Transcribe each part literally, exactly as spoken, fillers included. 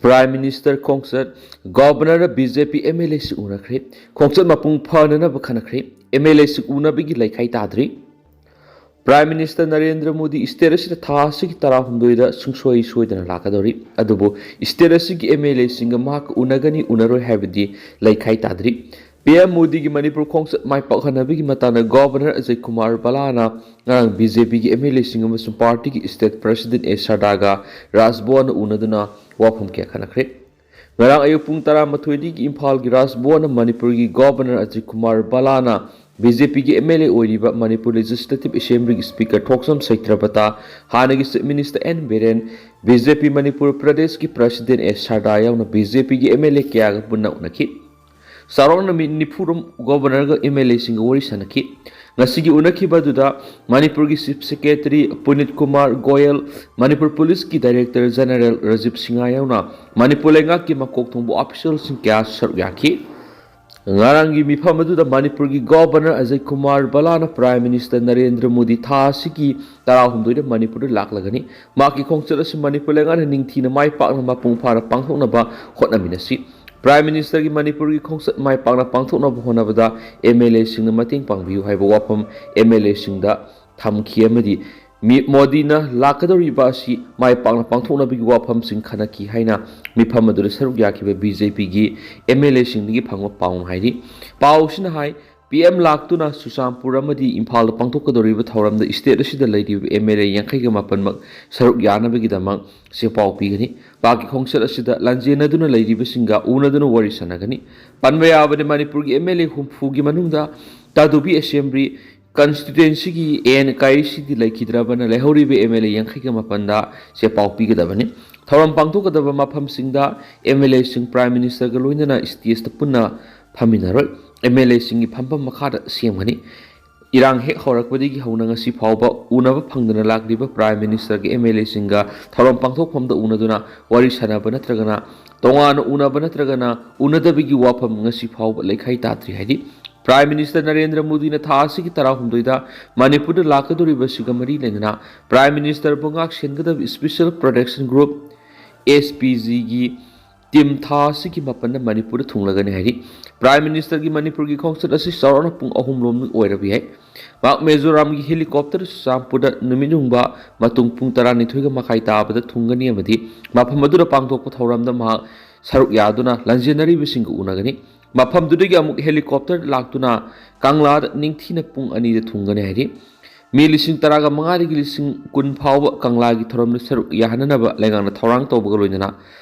Prime Minister ꯈꯣꯡꯆꯠ, Governor B J P M L ꯑꯦꯁꯤꯡ ꯎꯅꯈ꯭ꯔꯦ꯫ ꯈꯣꯡꯆꯠ ꯃꯄꯨꯡ ꯐꯥꯅꯅꯕ ꯈꯟꯅꯈ꯭ꯔꯦ꯫ ꯑꯦꯝ ꯑꯦꯜ ꯑꯦꯁꯤꯡ ꯎꯅꯕꯒꯤ ꯂꯩꯈꯥꯏ ꯇꯥꯗ꯭ꯔꯤ꯫ Prime Minister Narendra Modi state ꯑꯁꯤꯗ ꯊꯥ ꯑꯁꯤꯒꯤ ꯇꯔꯥꯍꯨꯝꯗꯣꯏꯗ ꯁꯨꯡꯁꯣꯏ ꯁꯣꯏꯗꯅ ꯂꯥꯛꯀꯗꯧꯔꯤ꯫ ꯑꯗꯨꯕꯨ state ꯑꯁꯤꯒꯤ ꯑꯦꯝ ꯑꯦꯜ ꯑꯦꯁꯤꯡꯒ ꯃꯍꯥꯛꯀ ꯎꯅꯒꯅꯤ ꯎꯅꯔꯣꯏ ꯍꯥꯏꯕꯗꯤ ꯂꯩꯈꯥꯏ ꯇꯥꯗ꯭ꯔꯤ꯫ ꯄꯤ ꯑꯦꯝ ꯃꯣꯗꯤꯒꯤ ꯃꯅꯤꯄꯨꯔ ꯈꯣꯡꯆꯠ ꯃꯥꯏ ꯄꯥꯛꯍꯟꯅꯕꯒꯤ ꯃꯇꯥꯡꯗ Governor ꯑꯖꯌ ꯀꯨꯃꯥꯔ ꯚꯜꯂꯥꯅ ꯉꯔꯥꯡ ꯕꯤ ꯖꯦ ꯄꯤꯒꯤ ꯑꯦꯝ ꯑꯦꯜ ꯑꯦꯁꯤꯡ ꯑꯃꯁꯨꯡ partyꯒꯤ state president ꯑꯦ ꯁꯔꯗꯥꯒ ꯔꯥꯖꯚꯋꯟꯗ ꯎꯅꯗꯨꯅ ꯋꯥꯐꯝ ꯀꯌꯥ ꯈꯟꯅꯈ꯭ꯔꯦ꯫ ꯉꯔꯥꯡ ꯑꯌꯨꯛ ꯄꯨꯡ ꯇꯔꯥꯃꯥꯊꯣꯏꯗꯒꯤ ꯏꯝꯐꯥꯜꯒꯤ ꯔꯥꯖꯚꯋꯟꯗ ꯃꯅꯤꯄꯨꯔꯒꯤ Governor Ajay Kumar ꯚꯜꯂꯥꯅ B J ꯄꯤꯒꯤ ꯑꯦꯝ ꯑꯦꯜ ꯑꯦ ꯑꯣꯏꯔꯤꯕ ꯃꯅꯤꯄꯨꯔ Legislative Assemblyꯒꯤ Speaker ꯊꯣꯛꯆꯝ ꯁꯩꯇ꯭ꯔꯄꯇ, ꯍꯥꯟꯅꯒꯤ Chief Minister N Biren, B J P Manipur ꯄ꯭ꯔꯗꯦꯁꯀꯤ president ꯑꯦ ꯁꯔꯗꯥ ꯌꯥꯎꯅ ꯕꯤ ꯖꯦ ꯄꯤꯒꯤ ꯑꯦꯝ ꯑꯦꯜ ꯑꯦ ꯀꯌꯥꯒ ꯄꯨꯟꯅ ꯎꯅꯈꯤ꯫ ꯆꯥꯎꯔꯥꯛꯅ ꯃꯤ ꯅꯤꯐꯨ ꯔꯣꯝ Governorꯒ ꯑꯦꯝ ꯑꯦꯜ ꯑꯦꯁꯤꯡꯒ ꯋꯥꯔꯤ ꯁꯥꯟꯅꯈꯤ꯫ ꯉꯁꯤꯒꯤ ꯎꯅꯈꯤꯕ ꯑꯗꯨꯗ ꯃꯅꯤꯄꯨꯔꯒꯤ Chief Secretary ꯄꯨꯅꯤꯠ Kumar Goyal, Manipur Policeꯀꯤ Director General Rajiv Singh ꯌꯥꯎꯅ ꯃꯅꯤꯄꯨꯔ ꯂꯩꯉꯥꯛꯀꯤ ꯃꯀꯣꯛ ꯊꯣꯡꯕ officialꯁꯤꯡ ꯀꯌꯥ ꯁꯔꯨꯛ ꯌꯥꯈꯤ꯫ ꯉꯔꯥꯡꯒꯤ ꯃꯤꯐꯝ ꯑꯗꯨꯗ ꯃꯅꯤꯄꯨꯔꯒꯤ Governor Ajay Kumar ꯚꯜꯂꯥꯅ Prime Minister Narendra Modi ꯊꯥ ꯑꯁꯤꯒꯤ ꯇꯔꯥꯍꯨꯝꯗꯣꯏꯗ ꯃꯅꯤꯄꯨꯔꯗ ꯂꯥꯛꯂꯒꯅꯤ꯫ ꯃꯍꯥꯛꯀꯤ ꯈꯣꯡꯆꯠ ꯑꯁꯤ ꯃꯅꯤꯄꯨꯔ ꯂꯩꯉꯥꯛꯅ ꯅꯤꯡꯊꯤꯅ ꯃꯥꯏ ꯄꯥꯛꯅ ꯃꯄꯨꯡ ꯐꯥꯅ ꯄꯥꯡꯊꯣꯛꯅꯕ ꯍꯣꯠꯅꯃꯤꯟꯅꯁꯤ꯫ Prime Ministerꯒꯤ ꯃꯅꯤꯄꯨꯔꯒꯤ ꯈꯣꯡꯆꯠ ꯃꯥꯏ ꯄꯥꯛꯅ ꯄꯥꯡꯊꯣꯛꯅꯕ ꯍꯣꯠꯅꯕꯗ ꯑꯦꯝ ꯑꯦꯜ ꯑꯦꯁꯤꯡꯅ ꯃꯇꯦꯡ ꯄꯥꯡꯕꯤꯌꯨ ꯍꯥꯏꯕ ꯋꯥꯐꯝ ꯑꯦꯝ ꯑꯦꯜ ꯑꯦꯁꯤꯡꯗ ꯊꯝꯈꯤ ꯑꯃꯗꯤ ꯃꯤ-, ꯃꯣꯗꯤꯅ ꯂꯥꯛꯀꯗꯧꯔꯤꯕ ꯑꯁꯤ ꯃꯥꯏ ꯄꯥꯛꯅ ꯄꯥꯡꯊꯣꯛꯅꯕꯒꯤ ꯋꯥꯐꯝꯁꯤꯡ ꯈꯟꯅꯈꯤ ꯍꯥꯏꯅ ꯃꯤꯐꯝ ꯑꯗꯨꯗ ꯁꯔꯨꯛ ꯌꯥꯈꯤꯕ ꯕꯤ ꯖꯦ ꯄꯤꯒꯤ ꯑꯦꯝ ꯑꯦꯜ ꯑꯦꯁꯤꯡꯗꯒꯤ ꯐꯪꯕ ꯄꯥꯎꯅ ꯍꯥꯏꯔꯤ꯫ ꯄꯥꯎꯁꯤꯅ ꯍꯥꯏ, ꯄꯤ ꯑꯦꯝ ꯂꯥꯛꯇꯨꯅ ꯆꯨꯔꯆꯥꯟꯄꯨꯔ ꯑꯃꯗꯤ ꯏꯝꯐꯥꯜꯗ ꯄꯥꯡꯊꯣꯛꯀꯗꯧꯔꯤꯕ ꯊꯧꯔꯝꯗ state ꯑꯁꯤꯗ ꯂꯩꯔꯤꯕ ꯑꯦꯝ ꯑꯦꯜ ꯑꯦ ꯌꯥꯡꯈꯩꯒ ꯃꯥꯄꯟꯃꯛ ꯁꯔꯨꯛ ꯌꯥꯅꯕꯒꯤꯗꯃꯛ ꯆꯦꯄꯥꯎ ꯄꯤꯒꯅꯤ꯫ ꯃꯍꯥꯛꯀꯤ ꯈꯣꯡꯆꯠ ꯑꯁꯤꯗ ꯂꯥꯟꯖꯦꯟꯅꯗꯨꯅ ꯂꯩꯔꯤꯕꯁꯤꯡꯒ ꯎꯅꯗꯨꯅ ꯋꯥꯔꯤ ꯁꯥꯟꯅꯒꯅꯤ꯫ ꯄꯟꯕ ꯌꯥꯕꯗꯤ, ꯃꯅꯤꯄꯨꯔꯒꯤ ꯑꯦꯝ ꯑꯦꯜ ꯑꯦ ꯍꯨꯝꯐꯨꯒꯤ ꯃꯅꯨꯡꯗ ꯇꯥꯗꯨꯕꯤ Assembly constituencyꯒꯤ ꯑꯦꯟ ꯀꯥꯏꯔꯤꯁꯤꯗꯤ ꯂꯩꯈꯤꯗ꯭ꯔꯕꯅ ꯂꯩꯍꯧꯔꯤꯕ ꯑꯦꯝ ꯑꯦꯜ ꯑꯦ ꯌꯥꯡꯈꯩꯒ ꯃꯥꯄꯟꯗ ꯆꯦꯄꯥꯎ ꯄꯤꯒꯗꯕꯅꯤ꯫ ꯊꯧꯔꯝ ꯄꯥꯡꯊꯣꯛꯀꯗꯕ ꯃꯐꯝꯁꯤꯡꯗ ꯑꯦꯝ ꯑꯦꯜ ꯑꯦꯁꯤꯡ Prime Ministerꯒ ꯂꯣꯏꯅꯅ stageꯇ ꯄꯨꯟꯅ ꯐꯝꯃꯤꯟꯅꯔꯣꯏ꯫ ꯑꯦꯝ ꯑꯦꯜ ꯑꯦꯁꯤꯡꯒꯤ ꯐꯝꯐꯝ ꯃꯈꯥꯗ ꯁꯦꯝꯒꯅꯤ꯫ ꯏꯔꯥꯡ ꯍꯦꯛ ꯍꯧꯔꯛꯄꯗꯒꯤ ꯍꯧꯅ ꯉꯁꯤ ꯐꯥꯎꯕ ꯎꯅꯕ ꯐꯪꯗꯅ ꯂꯥꯛꯂꯤꯕ Prime Ministerꯒ ꯑꯦꯝ ꯑꯦꯜ ꯑꯦꯁꯤꯡꯒ ꯊꯧꯔꯝ ꯄꯥꯡꯊꯣꯛꯐꯝꯗ ꯎꯅꯗꯨꯅ ꯋꯥꯔꯤ ꯁꯥꯟꯅꯕ ꯅꯠꯇ꯭ꯔꯒꯅ ꯇꯣꯉꯥꯟꯅ ꯎꯅꯕ ꯅꯠꯇ꯭ꯔꯒꯅ ꯎꯅꯗꯕꯒꯤ ꯋꯥꯐꯝ ꯉꯁꯤ ꯐꯥꯎꯕ ꯂꯩꯈꯥꯏ ꯇꯥꯗ꯭ꯔꯤ ꯍꯥꯏꯔꯤ꯫ Prime Minister ꯅꯔꯦꯟꯗ꯭ꯔ ꯃꯣꯗꯤꯅ ꯊꯥ ꯑꯁꯤꯒꯤ ꯇꯔꯥꯍꯨꯝꯗꯣꯏꯗ ꯃꯅꯤꯄꯨꯔꯗ ꯂꯥꯛꯀꯗꯧꯔꯤꯕ ꯑꯁꯤꯒ ꯃꯔꯤ ꯂꯩꯅꯅ Prime Ministerꯕꯨ ꯉꯥꯛ ꯁꯦꯟꯒꯗꯕ Special Protection Group S P ꯖꯤꯒꯤ ꯇꯤꯝ ꯊꯥ ꯑꯁꯤꯒꯤ ꯃꯥꯄꯟꯗ ꯃꯅꯤꯄꯨꯔꯗ ꯊꯨꯡꯂꯒꯅꯤ ꯍꯥꯏꯔꯤ꯫ ꯄ꯭ꯔꯥꯏꯝ ꯃꯤꯅꯤꯁꯇꯔꯒꯤ ꯃꯅꯤꯄꯨꯔꯒꯤ ꯈꯣꯡꯆꯠ ꯑꯁꯤ ꯆꯥꯎꯔꯥꯛꯅ ꯄꯨꯡ ꯑꯍꯨꯝ ꯂꯣꯝ ꯑꯣꯏꯔꯕ ꯌꯥꯏ꯫ ꯃꯍꯥꯛ ꯃꯤꯖꯣꯔꯥꯝꯒꯤ ꯍꯦꯂꯤꯀꯣꯞꯇꯔ ꯆꯨꯔꯆꯥꯟꯄꯨꯔꯗ ꯅꯨꯃꯤꯠ ꯌꯨꯡꯕ ꯃꯇꯨꯡ ꯄꯨꯡ ꯇꯔꯥꯅꯤꯊꯣꯏꯒ ꯃꯈꯥꯏ ꯇꯥꯕꯗ ꯊꯨꯡꯒꯅꯤ ꯑꯃꯗꯤ ꯃꯐꯝ ꯑꯗꯨꯗ ꯄꯥꯡꯊꯣꯛꯄ ꯊꯧꯔꯝꯗ ꯃꯍꯥꯛ ꯁꯔꯨꯛ ꯌꯥꯗꯨꯅ ꯂꯥꯟꯖꯦꯟꯅꯔꯤꯕꯁꯤꯡꯒ ꯎꯅꯒꯅꯤ꯫ ꯃꯐꯝꯗꯨꯗꯒꯤ ꯑꯃꯨꯛ ꯍꯦꯂꯤꯀꯣꯞꯇꯔ ꯂꯥꯛꯇꯨꯅ ꯀꯪꯂꯥꯗ ꯅꯤꯡꯊꯤꯅ ꯄꯨꯡ ꯑꯅꯤꯗ ꯊꯨꯡꯒꯅꯤ ꯍꯥꯏꯔꯤ꯫ ꯃꯤ ꯂꯤꯁꯤꯡ ꯇꯔꯥꯒ ꯃꯉꯥꯗꯒꯤ ꯂꯤꯁꯤꯡ ꯀꯨꯟ ꯐꯥꯎꯕ ꯀꯪꯂꯥꯒꯤ ꯊꯧꯔꯝꯗ ꯁꯔꯨꯛ ꯌꯥꯍꯟꯅꯅꯕ ꯂꯩꯉꯥꯛꯅ ꯊꯧꯔꯥꯡ ꯇꯧꯕꯒ ꯂꯣꯏꯅꯅ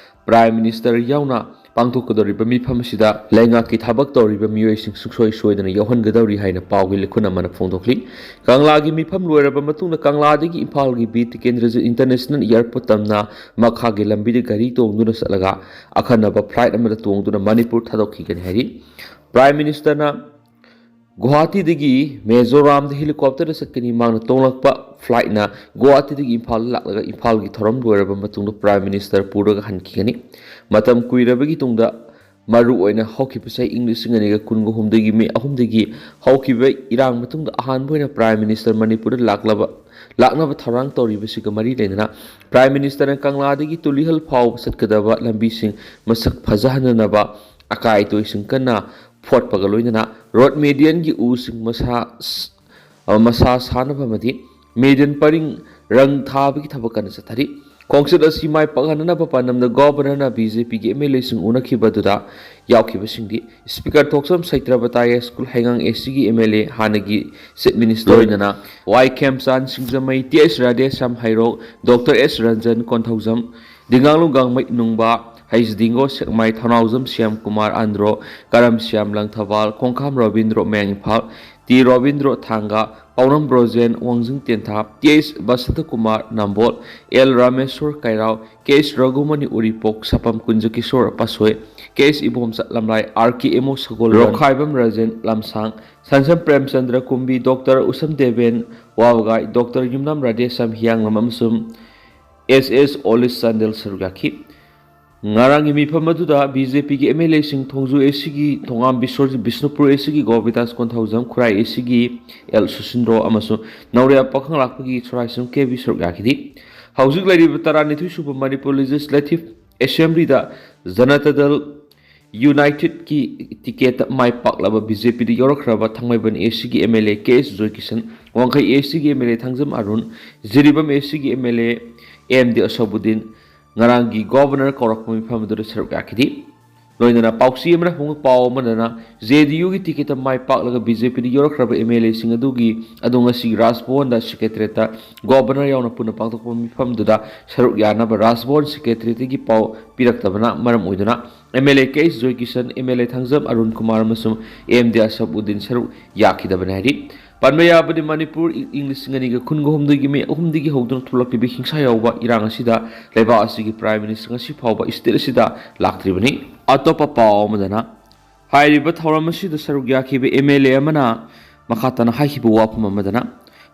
ꯄ꯭ꯔꯥꯏꯝ ꯃꯤꯅꯤꯁꯇꯔ ꯌꯥꯎꯅ ꯄꯥꯡꯊꯣꯛꯀꯗꯧꯔꯤꯕ ꯃꯤꯐꯝ ꯑꯁꯤꯗ ꯂꯩꯉꯥꯛꯀꯤ ꯊꯕꯛ ꯇꯧꯔꯤꯕ ꯃꯤꯑꯣꯏꯁꯤꯡ ꯁꯨꯡꯁꯣꯏ ꯁꯣꯏꯗꯅ ꯌꯥꯎꯍꯟꯒꯗꯧꯔꯤ ꯍꯥꯏꯅ ꯄꯥꯎꯒꯤ ꯂꯤꯈꯨꯟ ꯑꯃꯅ ꯐꯣꯡꯗꯣꯛꯂꯤ꯫ ꯀꯪꯂꯥꯒꯤ ꯃꯤꯐꯝ ꯂꯣꯏꯔꯕ ꯃꯇꯨꯡꯗ ꯀꯪꯂꯥꯗꯒꯤ ꯏꯝꯐꯥꯜꯒꯤ ꯕꯤꯔ ꯇꯤꯀꯦꯟꯗ꯭ꯔꯖꯤꯠ ꯏꯟꯇꯔꯅꯦꯁꯅꯦꯜ ꯑꯦꯌꯔꯄꯣꯔꯠ ꯇꯝꯅ ꯃꯈꯥꯒꯤ ꯂꯝꯕꯤꯗ ꯒꯥꯔꯤ ꯇꯣꯡꯗꯨꯅ ꯆꯠꯂꯒ ꯑꯈꯟꯅꯕ ꯐ꯭ꯂꯥꯏꯠ ꯑꯃꯗ ꯇꯣꯡꯗꯨꯅ ꯃꯅꯤꯄꯨꯔ ꯊꯥꯗꯣꯛꯈꯤꯒꯅꯤ ꯍꯥꯏꯔꯤ꯫ ꯄ꯭ꯔꯥꯏꯝ ꯃꯤꯅꯤꯁꯇꯔꯅ ꯒꯨꯋꯥꯍꯥꯇꯤꯗꯒꯤ ꯃꯤꯖꯣꯔꯥꯝꯗ ꯍꯦꯂꯤꯀꯣꯞꯇꯔꯗ ꯆꯠꯀꯅꯤ꯫ ꯃꯍꯥꯛꯅ ꯇꯣꯡꯂꯛꯄ ꯐ꯭ꯂꯥꯏꯠꯅ ꯒꯨꯋꯥꯍꯥꯇꯤꯗꯒꯤ ꯏꯝꯐꯥꯜꯗ ꯂꯥꯛꯂꯒ ꯏꯝꯐꯥꯜꯒꯤ ꯊꯧꯔꯝ ꯂꯣꯏꯔꯕ ꯃꯇꯨꯡꯗ ꯄ꯭ꯔꯥꯏꯝ ꯃꯤꯅꯤꯁꯇꯔ ꯄꯨꯔꯒ ꯍꯟꯈꯤꯒꯅꯤ꯫ ꯃꯇꯝ ꯀꯨꯏꯔꯕꯒꯤ ꯇꯨꯡꯗ, ꯃꯔꯨ ꯑꯣꯏꯅ ꯍꯧꯈꯤꯕ ꯆꯍꯤ ꯏꯪ ꯂꯤꯁꯤꯡ ꯑꯅꯤꯒ ꯀꯨꯟꯒ ꯍꯨꯝꯗꯣꯏꯒꯤ ꯃꯦ ꯑꯍꯨꯝꯗꯒꯤ ꯍꯧꯈꯤꯕ ꯏꯔꯥꯡ ꯃꯇꯨꯡꯗ ꯑꯍꯥꯟꯕ ꯑꯣꯏꯅ ꯄ꯭ꯔꯥꯏꯝ ꯃꯤꯅꯤꯁꯇꯔ ꯃꯅꯤꯄꯨꯔꯗ ꯂꯥꯛꯂꯕ, ꯂꯥꯛꯅꯕ ꯊꯧꯔꯥꯡ ꯇꯧꯔꯤꯕꯁꯤꯒ ꯃꯔꯤ ꯂꯩꯅꯅ ꯄ꯭ꯔꯥꯏꯝ ꯃꯤꯅꯤꯁꯇꯔꯅ ꯀꯪꯂꯥꯗꯒꯤ ꯇꯨꯂꯤꯍꯜ ꯐꯥꯎꯕ ꯆꯠꯀꯗꯕ ꯂꯝꯕꯤꯁꯤꯡ ꯃꯁꯛ ꯐꯖꯍꯟꯅꯅꯕ ꯑꯀꯥꯏ ꯑꯇꯣꯏꯁꯤꯡ ꯀꯟꯅ ꯐꯣꯠꯄꯒ ꯂꯣꯏꯅꯅ ꯔꯣꯗ ꯃꯦꯗꯤꯌꯟꯒꯤ ꯎꯁꯤꯡ ꯃꯁꯥ ꯃꯁꯥ ꯁꯥꯅꯕ ꯑꯃꯗꯤ ꯃꯦꯗꯤꯌꯟ ꯄꯔꯤꯡ ꯔꯪ ꯊꯥꯕꯒꯤ ꯊꯕꯛ ꯀꯟꯅ ꯆꯠꯊꯔꯤ꯫ ꯈꯣꯡꯆꯠ ꯑꯁꯤ ꯃꯥꯏ ꯄꯥꯛꯍꯟꯅꯅꯕ ꯄꯥꯟꯗꯝꯗ ꯒꯣꯚꯔꯅꯔꯅ ꯕꯤ ꯖꯦ ꯄꯤꯒꯤ ꯑꯦꯝ ꯑꯦꯜ ꯑꯦꯁꯤꯡ ꯎꯅꯈꯤꯕ ꯑꯗꯨꯗ ꯌꯥꯎꯈꯤꯕꯁꯤꯡꯗꯤ ꯁ꯭ꯄꯤꯀꯔ ꯊꯣꯛꯆꯝ ꯁꯩꯇ꯭ꯔꯕꯇꯥꯌꯥ ꯁ꯭ꯀꯨꯜ ꯍꯩꯉꯥꯡ ꯑꯦ ꯁꯤꯒꯤ ꯑꯦꯝ ꯑꯦꯜ ꯑꯦ ꯍꯥꯟꯅꯒꯤ ꯆꯤꯐ ꯃꯤꯅꯤꯁꯇꯔ ꯂꯣꯏꯅꯅ ꯋꯥꯏ ꯈꯦꯝꯆꯥꯟ ꯁꯤꯡꯖꯃꯩ, ꯇꯤ ꯑꯦꯁ ꯔꯥꯙꯦꯁ꯭ꯌꯥꯝ ꯍꯩꯔꯣꯛ, ꯗꯣꯛꯇꯔ ꯑꯦꯁ ꯔꯟꯖꯟ ꯀꯣꯟꯊꯧꯖꯝ, ꯗꯤꯡꯒꯥꯡꯂꯨ ꯒꯥꯡꯃꯩ ꯅꯨꯡꯕ, ꯍꯩꯖꯗꯤꯡꯒꯣ ꯁꯦꯛꯃꯥꯏ, ꯊꯧꯅꯥꯎꯖꯝ ꯁ꯭ꯌꯥꯝ ꯀꯨꯃꯥꯔ ꯑꯟꯗ꯭ꯔꯣ, ꯀꯔꯝꯁ꯭ꯌꯥꯝ ꯂꯪꯊꯕꯥꯜ, ꯈꯣꯡꯈꯥꯝ ꯔꯣꯕꯤꯟꯗ꯭ꯔꯣ ꯃꯌꯥꯡ ꯏꯝꯐꯥꯜ, ꯇꯤ ꯔꯣꯕꯤꯟꯗ꯭ꯔꯣ ꯊꯥꯡꯒ, ꯄꯥꯎꯅꯝ ꯕ꯭ꯔꯣꯖꯦꯟ ꯋꯥꯡꯖꯤꯡ ꯇꯦꯟꯊꯥ, ꯇꯤ ꯑꯩꯆ ꯕꯁꯟꯇꯀꯨꯃꯥꯔ ꯅꯝꯕꯣꯜ, ꯑꯦꯜ ꯔꯥꯃꯦꯁꯣꯔ ꯀꯩꯔꯥꯎ, ꯀꯦ ꯑꯩꯆ ꯔꯘꯨꯃꯅꯤ ꯎꯔꯤꯄꯣꯛ, ꯁꯄꯝ ꯀꯨꯟꯖꯀꯤꯁꯣꯔ ꯄꯥꯁꯣꯏ, ꯀꯦ ꯑꯩꯆ ꯏꯕꯣꯝꯆ ꯂꯝꯂꯥꯏ, ꯑꯥꯔ ꯀꯦ ꯑꯦꯝ ꯑꯣ ꯁꯒꯣꯜꯕꯟ, ꯔꯣꯈꯥꯏꯕꯝ ꯔꯥꯖꯦꯟ ꯂꯝꯁꯥꯡ, ꯁꯟꯁꯝ ꯄ꯭ꯔꯦꯝꯆꯟꯗ꯭ꯔ ꯀꯨꯝꯕꯤ, ꯗꯣꯛꯇꯔ ꯎꯁꯝ ꯗꯦꯕꯦꯟ ꯋꯥꯕꯒꯥꯏ, ꯗꯣꯛꯇꯔ ꯌꯨꯝꯅꯥꯝ ꯔꯥꯙꯦꯁ꯭ꯌꯥꯝ ꯍꯤꯌꯥꯡꯂꯝ ꯑꯃꯁꯨꯡ ꯑꯦꯁ ꯑꯦꯁ ꯑꯣꯂꯤꯁ ꯆꯥꯟꯗꯦꯜ ꯁꯔꯨꯛ ꯌꯥꯈꯤ꯫ ꯉꯔꯥꯡꯒꯤ ꯃꯤꯐꯝ ꯑꯗꯨꯗ ꯕꯤ ꯖꯦ ꯄꯤꯒꯤ ꯑꯦꯝ ꯑꯦꯜ ꯑꯦꯁꯤꯡ ꯊꯣꯡꯖꯨ ꯑꯦ ꯁꯤꯒꯤ ꯊꯣꯉꯥꯝ ꯕꯤꯁ꯭ꯋꯔꯖꯤꯠ, ꯕꯤꯁꯅꯨꯄꯨꯔ ꯑꯦ ꯁꯤꯒꯤ ꯒꯣꯕꯤꯗꯥꯁ ꯀꯣꯟꯊꯧꯖꯝ, ꯈꯨꯔꯥꯏ ꯑꯦ ꯁꯤꯒꯤ ꯑꯦꯜ ꯁꯨꯁꯤꯟꯗ꯭ꯔꯣ ꯑꯃꯁꯨꯡ ꯅꯧꯔꯦꯞ ꯄꯥꯈꯪ ꯂꯥꯛꯄꯒꯤ ꯁꯣꯔꯥꯏꯁꯝ ꯀꯦ ꯕꯤ ꯁꯔꯨꯛ ꯌꯥꯈꯤꯗꯦ꯫ ꯍꯧꯖꯤꯛ ꯂꯩꯔꯤꯕ ꯇꯔꯥꯅꯤꯊꯣꯏ ꯁꯨꯕ ꯃꯅꯤꯄꯨꯔ ꯂꯦꯖꯤꯁꯂꯦꯇꯤꯚ ꯑꯦꯁꯦꯝꯕ꯭ꯂꯤꯗ ꯖꯅꯇꯥ ꯗꯜ ꯌꯨꯅꯥꯏꯇꯦꯗꯀꯤ ꯇꯤꯀꯦꯠꯇ ꯃꯥꯏ ꯄꯥꯛꯂꯕ ꯕꯤ ꯖꯦ ꯄꯤꯗ ꯌꯥꯎꯔꯛꯈ꯭ꯔꯕ ꯊꯥꯡꯃꯩꯕꯟ ꯑꯦ ꯁꯤꯒꯤ M L A K S Joykishan, Wangkhei A ꯁꯤꯒꯤ M L A Thangjam Arun, Jiribam A ꯁꯤꯒꯤ M L A M D Ashabuddin ꯉꯔꯥꯡꯒꯤ ꯒꯣꯕꯔꯅꯔ ꯀꯧꯔꯛꯄ ꯃꯤꯐꯝ ꯑꯗꯨꯗ ꯁꯔꯨꯛ ꯌꯥꯈꯤꯗꯦ꯫ ꯂꯣꯏꯅꯅ ꯄꯥꯎꯆꯦ ꯑꯃꯅ ꯐꯣꯡꯕ ꯄꯥꯎ ꯑꯃꯗꯅ, ꯖꯦ ꯗꯤ ꯌꯨꯒꯤ ꯇꯤꯀꯦꯠꯇ ꯃꯥꯏ ꯄꯥꯛꯂꯒ ꯕꯤ ꯖꯦ ꯄꯤꯗ ꯌꯧꯔꯛꯈ꯭ꯔꯕ ꯑꯦꯝ ꯑꯦꯜ ꯑꯦꯁꯤꯡ ꯑꯗꯨꯒꯤ ꯑꯗꯨ ꯉꯁꯤ ꯔꯥꯖꯚꯋꯟꯗ ꯁꯦꯀ꯭ꯔꯦꯇꯔꯤꯌꯦꯠꯇ ꯒꯣꯕꯔꯅꯔ ꯌꯥꯎꯅ ꯄꯨꯟꯅ ꯄꯥꯡꯊꯣꯛꯄ ꯃꯤꯐꯝꯗꯨꯗ ꯁꯔꯨꯛ ꯌꯥꯅꯕ ꯔꯥꯖꯚꯋꯟ ꯁꯦꯀ꯭ꯔꯦꯇꯔꯤꯌꯦꯠꯇꯒꯤ ꯄꯥꯎ ꯄꯤꯔꯛꯇꯕꯅ ꯃꯔꯝ ꯑꯣꯏꯗꯨꯅ M L A K S Joykishan, M L A Thangjam Arun Kumar ꯑꯃꯁꯨꯡ ꯑꯦꯝ ꯗꯤ ꯑꯁꯕꯎꯗꯤꯟ ꯁꯔꯨꯛ ꯌꯥꯈꯤꯗꯕꯅꯤ ꯍꯥꯏꯔꯤ꯫ ꯄꯟꯕ ꯌꯥꯕꯗꯤ, ꯃꯅꯤꯄꯨꯔ ꯏꯪ ꯂꯤꯁꯤꯡ ꯑꯅꯤꯒ ꯀꯨꯟꯒ ꯍꯨꯝꯗꯣꯏꯒꯤ ꯃꯦ ꯑꯍꯨꯝꯗꯒꯤ ꯍꯧꯗꯨꯅ ꯊꯣꯛꯂꯛꯂꯤꯕ ꯍꯤꯡꯁꯥ ꯌꯥꯎꯕ ꯏꯔꯥꯡ ꯑꯁꯤꯗ ꯂꯩꯕꯥꯛ ꯑꯁꯤꯒꯤ ꯄ꯭ꯔꯥꯏꯝ ꯃꯤꯅꯤꯁꯇꯔ ꯉꯁꯤ ꯐꯥꯎꯕ ꯁ꯭ꯇꯦꯠ ꯑꯁꯤꯗ ꯂꯥꯛꯇ꯭ꯔꯤꯕꯅꯤ꯫ ꯑꯇꯣꯞꯄ ꯄꯥꯎ ꯑꯃꯗꯅ, ꯍꯥꯏꯔꯤꯕ ꯊꯧꯔꯝ ꯑꯁꯤꯗ ꯁꯔꯨꯛ ꯌꯥꯈꯤꯕ ꯑꯦꯝ ꯑꯦꯜ ꯑꯦ ꯑꯃꯅ ꯃꯈꯥ ꯇꯥꯅ ꯍꯥꯏꯈꯤꯕ ꯋꯥꯐꯝ ꯑꯃꯗꯅ,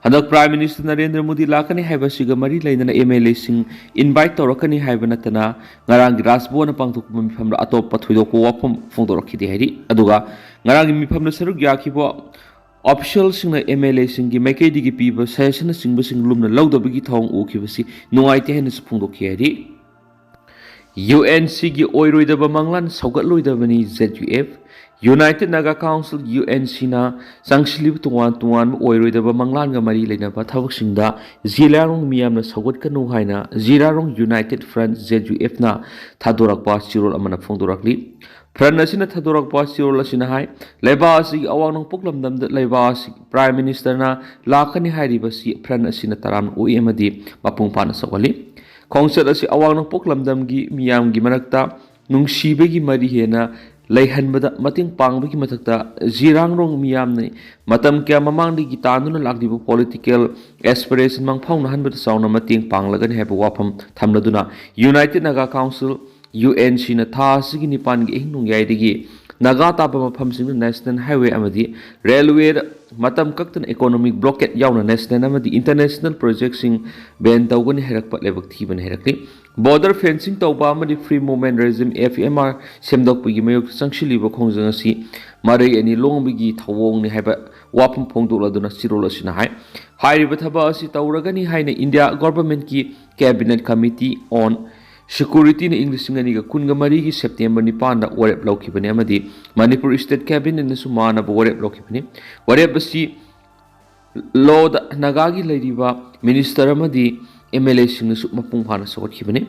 ꯍꯟꯗꯛ ꯄ꯭ꯔꯥꯏꯝ ꯃꯤꯅꯤꯁꯇꯔ ꯅꯔꯦꯟꯗ꯭ꯔ ꯃꯣꯗꯤ ꯂꯥꯛꯀꯅꯤ ꯍꯥꯏꯕ ꯑꯁꯤꯒ ꯃꯔꯤ ꯂꯩꯅꯅ ꯑꯦꯝ ꯑꯦꯜ ꯑꯦꯁꯤꯡ ꯏꯟꯚꯥꯏꯠ ꯇꯧꯔꯛꯀꯅꯤ ꯍꯥꯏꯕ ꯅꯠꯇꯅ ꯉꯔꯥꯡꯒꯤ ꯔꯥꯖꯚꯋꯟꯗ ꯄꯥꯡꯊꯣꯛꯄ ꯃꯤꯐꯝꯗ ꯑꯇꯣꯞꯄ ꯊꯣꯏꯗꯣꯛꯄ ꯋꯥꯐꯝ ꯐꯣꯡꯗꯣꯔꯛꯈꯤꯗꯦ ꯍꯥꯏꯔꯤ꯫ ꯑꯗꯨꯒ ꯉꯔꯥꯡꯒꯤ ꯃꯤꯐꯝꯗ ꯁꯔꯨꯛ ꯌꯥꯈꯤꯕ ꯑꯣꯐꯤꯁꯤꯌꯦꯜꯁꯤꯡꯅ ꯑꯦꯝ ꯑꯦꯜ ꯑꯦꯁꯤꯡꯒꯤ ꯃꯥꯏꯀꯩꯗꯒꯤ ꯄꯤꯕ ꯁꯖꯦꯁꯟꯅꯆꯤꯡꯕꯁꯤꯡ ꯂꯨꯝꯅ ꯂꯧꯗꯕꯒꯤ ꯊꯧꯑꯣꯡ ꯎꯈꯤꯕꯁꯤ ꯅꯨꯡꯉꯥꯏꯇꯦ ꯍꯥꯏꯅꯁꯨ ꯐꯣꯡꯗꯣꯛꯈꯤ ꯍꯥꯏꯔꯤ꯫ ꯌꯨ ꯑꯦꯟ ꯁꯤꯒꯤ ꯑꯣꯏꯔꯣꯏꯗꯕ ꯃꯪꯂꯥꯟ ꯁꯧꯒꯠꯂꯣꯏꯗꯕꯅꯤ Z U F. United Naga Council, U N ꯁꯤꯅ ꯆꯪꯁꯤꯜꯂꯤꯕ ꯇꯣꯉꯥꯟ ꯇꯣꯉꯥꯟꯕ ꯑꯣꯏꯔꯣꯏꯗꯕ ꯃꯪꯂꯥꯟꯒ ꯃꯔꯤ ꯂꯩꯅꯕ ꯊꯕꯛꯁꯤꯡꯗ ꯖꯤꯔꯥꯔꯣꯡ ꯃꯤꯌꯥꯝꯅ ꯁꯧꯒꯠꯀꯅꯨ ꯍꯥꯏꯅ ꯖꯤꯔꯥꯔꯣꯡ ꯌꯨꯅꯥꯏꯇꯦꯗ ꯐ꯭ꯔꯟꯠ, ꯖꯦꯠ ꯌꯨ ꯑꯦꯐꯅ ꯊꯥꯗꯣꯔꯛꯄ ꯆꯦꯔꯣꯜ ꯑꯃꯅ ꯐꯣꯡꯗꯣꯔꯛꯂꯤ꯫ ꯐ꯭ꯔꯟꯠ ꯑꯁꯤꯅ ꯊꯥꯗꯣꯔꯛꯄ ꯆꯦꯔꯣꯜ ꯑꯁꯤꯅ ꯍꯥꯏ, ꯂꯩꯕꯥꯛ ꯑꯁꯤꯒꯤ ꯑꯋꯥꯡ ꯅꯣꯡꯄꯣꯛ ꯂꯝꯗꯝꯗ ꯂꯩꯕꯥꯛ ꯑꯁꯤ ꯄ꯭ꯔꯥꯏꯝ ꯃꯤꯅꯤꯁꯇꯔꯅ ꯂꯥꯛꯀꯅꯤ ꯍꯥꯏꯔꯤꯕꯁꯤ ꯐ꯭ꯔꯟꯠ ꯑꯁꯤꯅ ꯇꯔꯥꯝꯅ ꯑꯣꯛꯏ ꯑꯃꯗꯤ ꯃꯄꯨꯡ ꯐꯥꯅ ꯁꯧꯒꯠꯂꯤ꯫ ꯈꯣꯡꯆꯠ ꯑꯁꯤ ꯑꯋꯥꯡ ꯅꯣꯡꯄꯣꯛ ꯂꯝꯗꯝꯒꯤ ꯃꯤꯌꯥꯝꯒꯤ ꯃꯔꯛꯇ ꯅꯨꯡꯁꯤꯕꯒꯤ ꯃꯔꯤ ꯍꯦꯟꯅ ꯂꯩꯍꯟꯕꯗ ꯃꯇꯦꯡ ꯄꯥꯡꯕꯒꯤ ꯃꯊꯛꯇ, ꯖꯤꯔꯥꯡꯔꯣꯡ ꯃꯤꯌꯥꯝꯅ ꯃꯇꯝ ꯀꯌꯥ ꯃꯃꯥꯡꯗꯒꯤ ꯇꯥꯟꯗꯨꯅ ꯂꯥꯛꯂꯤꯕ ꯄꯣꯂꯤꯇꯤꯀꯦꯜ ꯑꯦꯁꯄꯤꯔꯦꯁꯟ ꯃꯪꯐꯥꯎꯅꯍꯟꯕꯗ ꯆꯥꯎꯅ ꯃꯇꯦꯡ ꯄꯥꯡꯂꯒꯅꯤ ꯍꯥꯏꯕ ꯋꯥꯐꯝ ꯊꯝꯂꯗꯨꯅ, United Naga Council, U N ꯁꯤꯅ ꯊꯥ ꯑꯁꯤꯒꯤ ꯅꯤꯄꯥꯟꯒꯤ ꯑꯍꯤꯡ ꯅꯣꯡꯌꯥꯏꯗꯒꯤ ꯅꯥꯒꯥ ꯇꯥꯕ ꯃꯐꯝꯁꯤꯡꯗ ꯅꯦꯁꯅꯦꯜ ꯍꯥꯏꯋꯦ ꯑꯃꯗꯤ ꯔꯦꯜꯋꯦꯗ ꯃꯇꯝ ꯀꯛꯇꯅ ꯏꯀꯣꯅꯣꯃꯤꯛ ꯕ꯭ꯂꯣꯀꯦꯠ ꯌꯥꯎꯅ ꯅꯦꯁꯅꯦꯜ ꯑꯃꯗꯤ ꯏꯟꯇꯔꯅꯦꯁꯅꯦꯜ ꯄ꯭ꯔꯣꯖꯦꯛꯁꯤꯡ ꯕꯦꯟ ꯇꯧꯒꯅꯤ ꯍꯥꯏꯔꯛꯄ ꯂꯥꯏꯕꯛ ꯊꯤꯕꯅꯤ ꯍꯥꯏꯔꯛꯂꯤ꯫ ꯕꯣꯔꯗꯔ ꯐꯦꯟꯁꯤꯡ ꯇꯧꯕ ꯑꯃꯗꯤ free movement regime, F M R, ꯁꯦꯝꯗꯣꯛꯄꯒꯤ ꯃꯥꯌꯣꯛꯇ ꯆꯪꯁꯤꯜꯂꯤꯕ ꯈꯣꯡꯖꯪ ꯑꯁꯤ ꯃꯔꯩ ꯑꯅꯤ ꯂꯣꯡꯕꯒꯤ ꯊꯧꯑꯣꯡꯅꯤ ꯍꯥꯏꯕ ꯋꯥꯐꯝ ꯐꯣꯡꯗꯣꯛꯂꯗꯨꯅ ꯆꯦꯔꯣꯜ ꯑꯁꯤꯅ ꯍꯥꯏ, ꯍꯥꯏꯔꯤꯕ ꯊꯕꯛ ꯑꯁꯤ ꯇꯧꯔꯒꯅꯤ ꯍꯥꯏꯅ ꯏꯟꯗꯤꯌꯥ ꯒꯣꯚꯔꯟꯃꯦꯟꯠꯀꯤ ꯀꯦꯕꯤꯅꯦꯠ ꯀꯃꯤꯇꯤ ꯑꯣꯟ ꯁꯦꯀ꯭ꯌꯨꯔꯤꯇꯤꯅ ꯏꯪ ꯂꯤꯁꯤꯡ ꯑꯅꯤꯒ ꯀꯨꯟꯒ ꯃꯔꯤꯒꯤ ꯁꯦꯞꯇꯦꯝꯕꯔ ꯅꯤꯄꯥꯟꯗ ꯋꯥꯔꯦꯞ ꯂꯧꯈꯤꯕꯅꯤ ꯑꯃꯗꯤ ꯃꯅꯤꯄꯨꯔ ꯁ꯭ꯇꯦꯠ ꯀꯦꯕꯤꯅꯦꯠꯅꯁꯨ ꯃꯥꯟꯅꯕ ꯋꯥꯔꯦꯞ ꯂꯧꯈꯤꯕꯅꯤ꯫ ꯋꯥꯔꯦꯞ ꯑꯁꯤ ꯂꯣꯗ ꯅꯥꯒꯥꯒꯤ ꯂꯩꯔꯤꯕ ꯃꯤꯅꯤꯁꯇꯔ ꯑꯃꯗꯤ ꯑꯦꯝ ꯑꯦꯜ ꯑꯦꯁꯤꯡꯅꯁꯨ ꯃꯄꯨꯡ ꯐꯥꯅ ꯁꯧꯒꯠꯈꯤꯕꯅꯤ꯫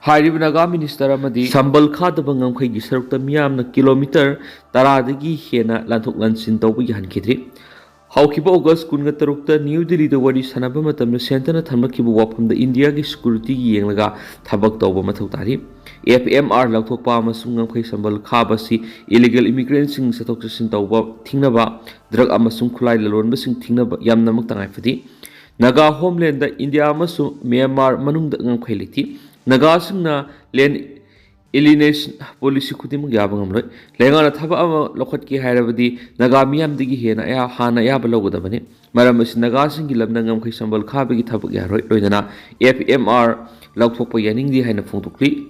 ꯍꯥꯏꯔꯤꯕ ꯅꯥꯒꯥ ꯃꯤꯅꯤꯁꯇꯔ ꯑꯃꯗꯤ ꯁꯝꯕꯜ ꯈꯥꯗꯕ ꯉꯝꯈꯩꯒꯤ ꯁꯔꯨꯛꯇ ꯃꯤꯌꯥꯝꯅ ꯀꯤꯂꯣꯃꯤꯇꯔ ꯇꯔꯥꯗꯒꯤ ꯍꯦꯟꯅ ꯂꯥꯟꯊꯣꯛ ꯂꯥꯟꯁꯤꯟ ꯇꯧꯕ ꯌꯥꯍꯟꯈꯤꯗ꯭ꯔꯤ꯫ ꯍꯧꯈꯤꯕ ꯑꯣꯒꯁ ꯀꯨꯟꯒ ꯇꯔꯨꯛꯇ ꯅ꯭ꯌꯨ ꯗꯤꯜꯂꯤꯗ ꯋꯥꯔꯤ ꯁꯥꯟꯅꯕ ꯃꯇꯝꯗ ꯁꯦꯟꯇꯔꯅ ꯊꯝꯂꯛꯈꯤꯕ ꯋꯥꯐꯝꯗ ꯏꯟꯗꯤꯌꯥꯒꯤ ꯁꯦꯀ꯭ꯌꯨꯔꯤꯇꯤꯒꯤ ꯌꯦꯡꯂꯒ ꯊꯕꯛ ꯇꯧꯕ ꯃꯊꯧ ꯇꯥꯔꯤ꯫ ꯑꯦꯐ ꯑꯦꯝ ꯑꯥꯔ ꯂꯧꯊꯣꯛꯄ ꯑꯃꯁꯨꯡ ꯉꯝꯈꯩ ꯁꯝꯕꯜ ꯈꯥꯕ ꯑꯁꯤ ꯏꯂꯤꯒꯦꯜ ꯏꯃꯤꯒ꯭ꯔꯦꯟꯁꯤꯡ ꯆꯠꯊꯣꯛ ꯆꯠꯁꯤꯟ ꯇꯧꯕ ꯊꯤꯡꯅꯕ, ꯗ꯭ꯔꯒ ꯑꯃꯁꯨꯡ ꯈꯨꯠꯂꯥꯏ ꯂꯂꯣꯟꯕꯁꯤꯡ ꯊꯤꯡꯅꯕ ꯌꯥꯝꯅꯃꯛ ꯇꯉꯥꯏ ꯐꯗꯦ꯫ ꯅꯥꯒꯥ ꯍꯣꯝꯂꯦꯟꯗ ꯏꯟꯗꯤꯌꯥ ꯑꯃꯁꯨꯡ ꯃ꯭ꯌꯥꯟꯃꯥꯔ ꯃꯅꯨꯡꯗ ꯉꯝꯈꯩ ꯂꯩꯇꯦ꯫ ꯅꯥꯒꯥꯁꯤꯡꯅ ꯂꯦꯟ ꯑꯦꯂꯤꯅꯦꯁꯟ ꯄꯣꯂꯤꯁꯤ ꯈꯨꯗꯤꯡꯃꯛ ꯌꯥꯕ ꯉꯝꯂꯣꯏ꯫ ꯂꯩꯉꯥꯛꯅ ꯊꯕꯛ ꯑꯃ ꯂꯧꯈꯠꯀꯦ ꯍꯥꯏꯔꯕꯗꯤ ꯅꯥꯒꯥ ꯃꯤꯌꯥꯝꯗꯒꯤ ꯍꯦꯟꯅ ꯑꯌꯥ-, ꯍꯥꯟꯅ ꯑꯌꯥꯕ ꯂꯧꯒꯗꯕꯅꯤ꯫ ꯃꯔꯝ ꯑꯁꯤ ꯅꯥꯒꯥꯁꯤꯡꯒꯤ ꯂꯝꯗ ꯉꯝꯈꯩ ꯁꯝꯕꯜ ꯈꯥꯕꯒꯤ ꯊꯕꯛ ꯌꯥꯔꯣꯏ, ꯂꯣꯏꯅꯅ ꯑꯦꯐ ꯑꯦꯝ ꯑꯥꯔ ꯂꯧꯊꯣꯛꯄ ꯌꯥꯅꯤꯡꯗꯦ ꯍꯥꯏꯅ ꯐꯣꯡꯗꯣꯛꯂꯤ꯫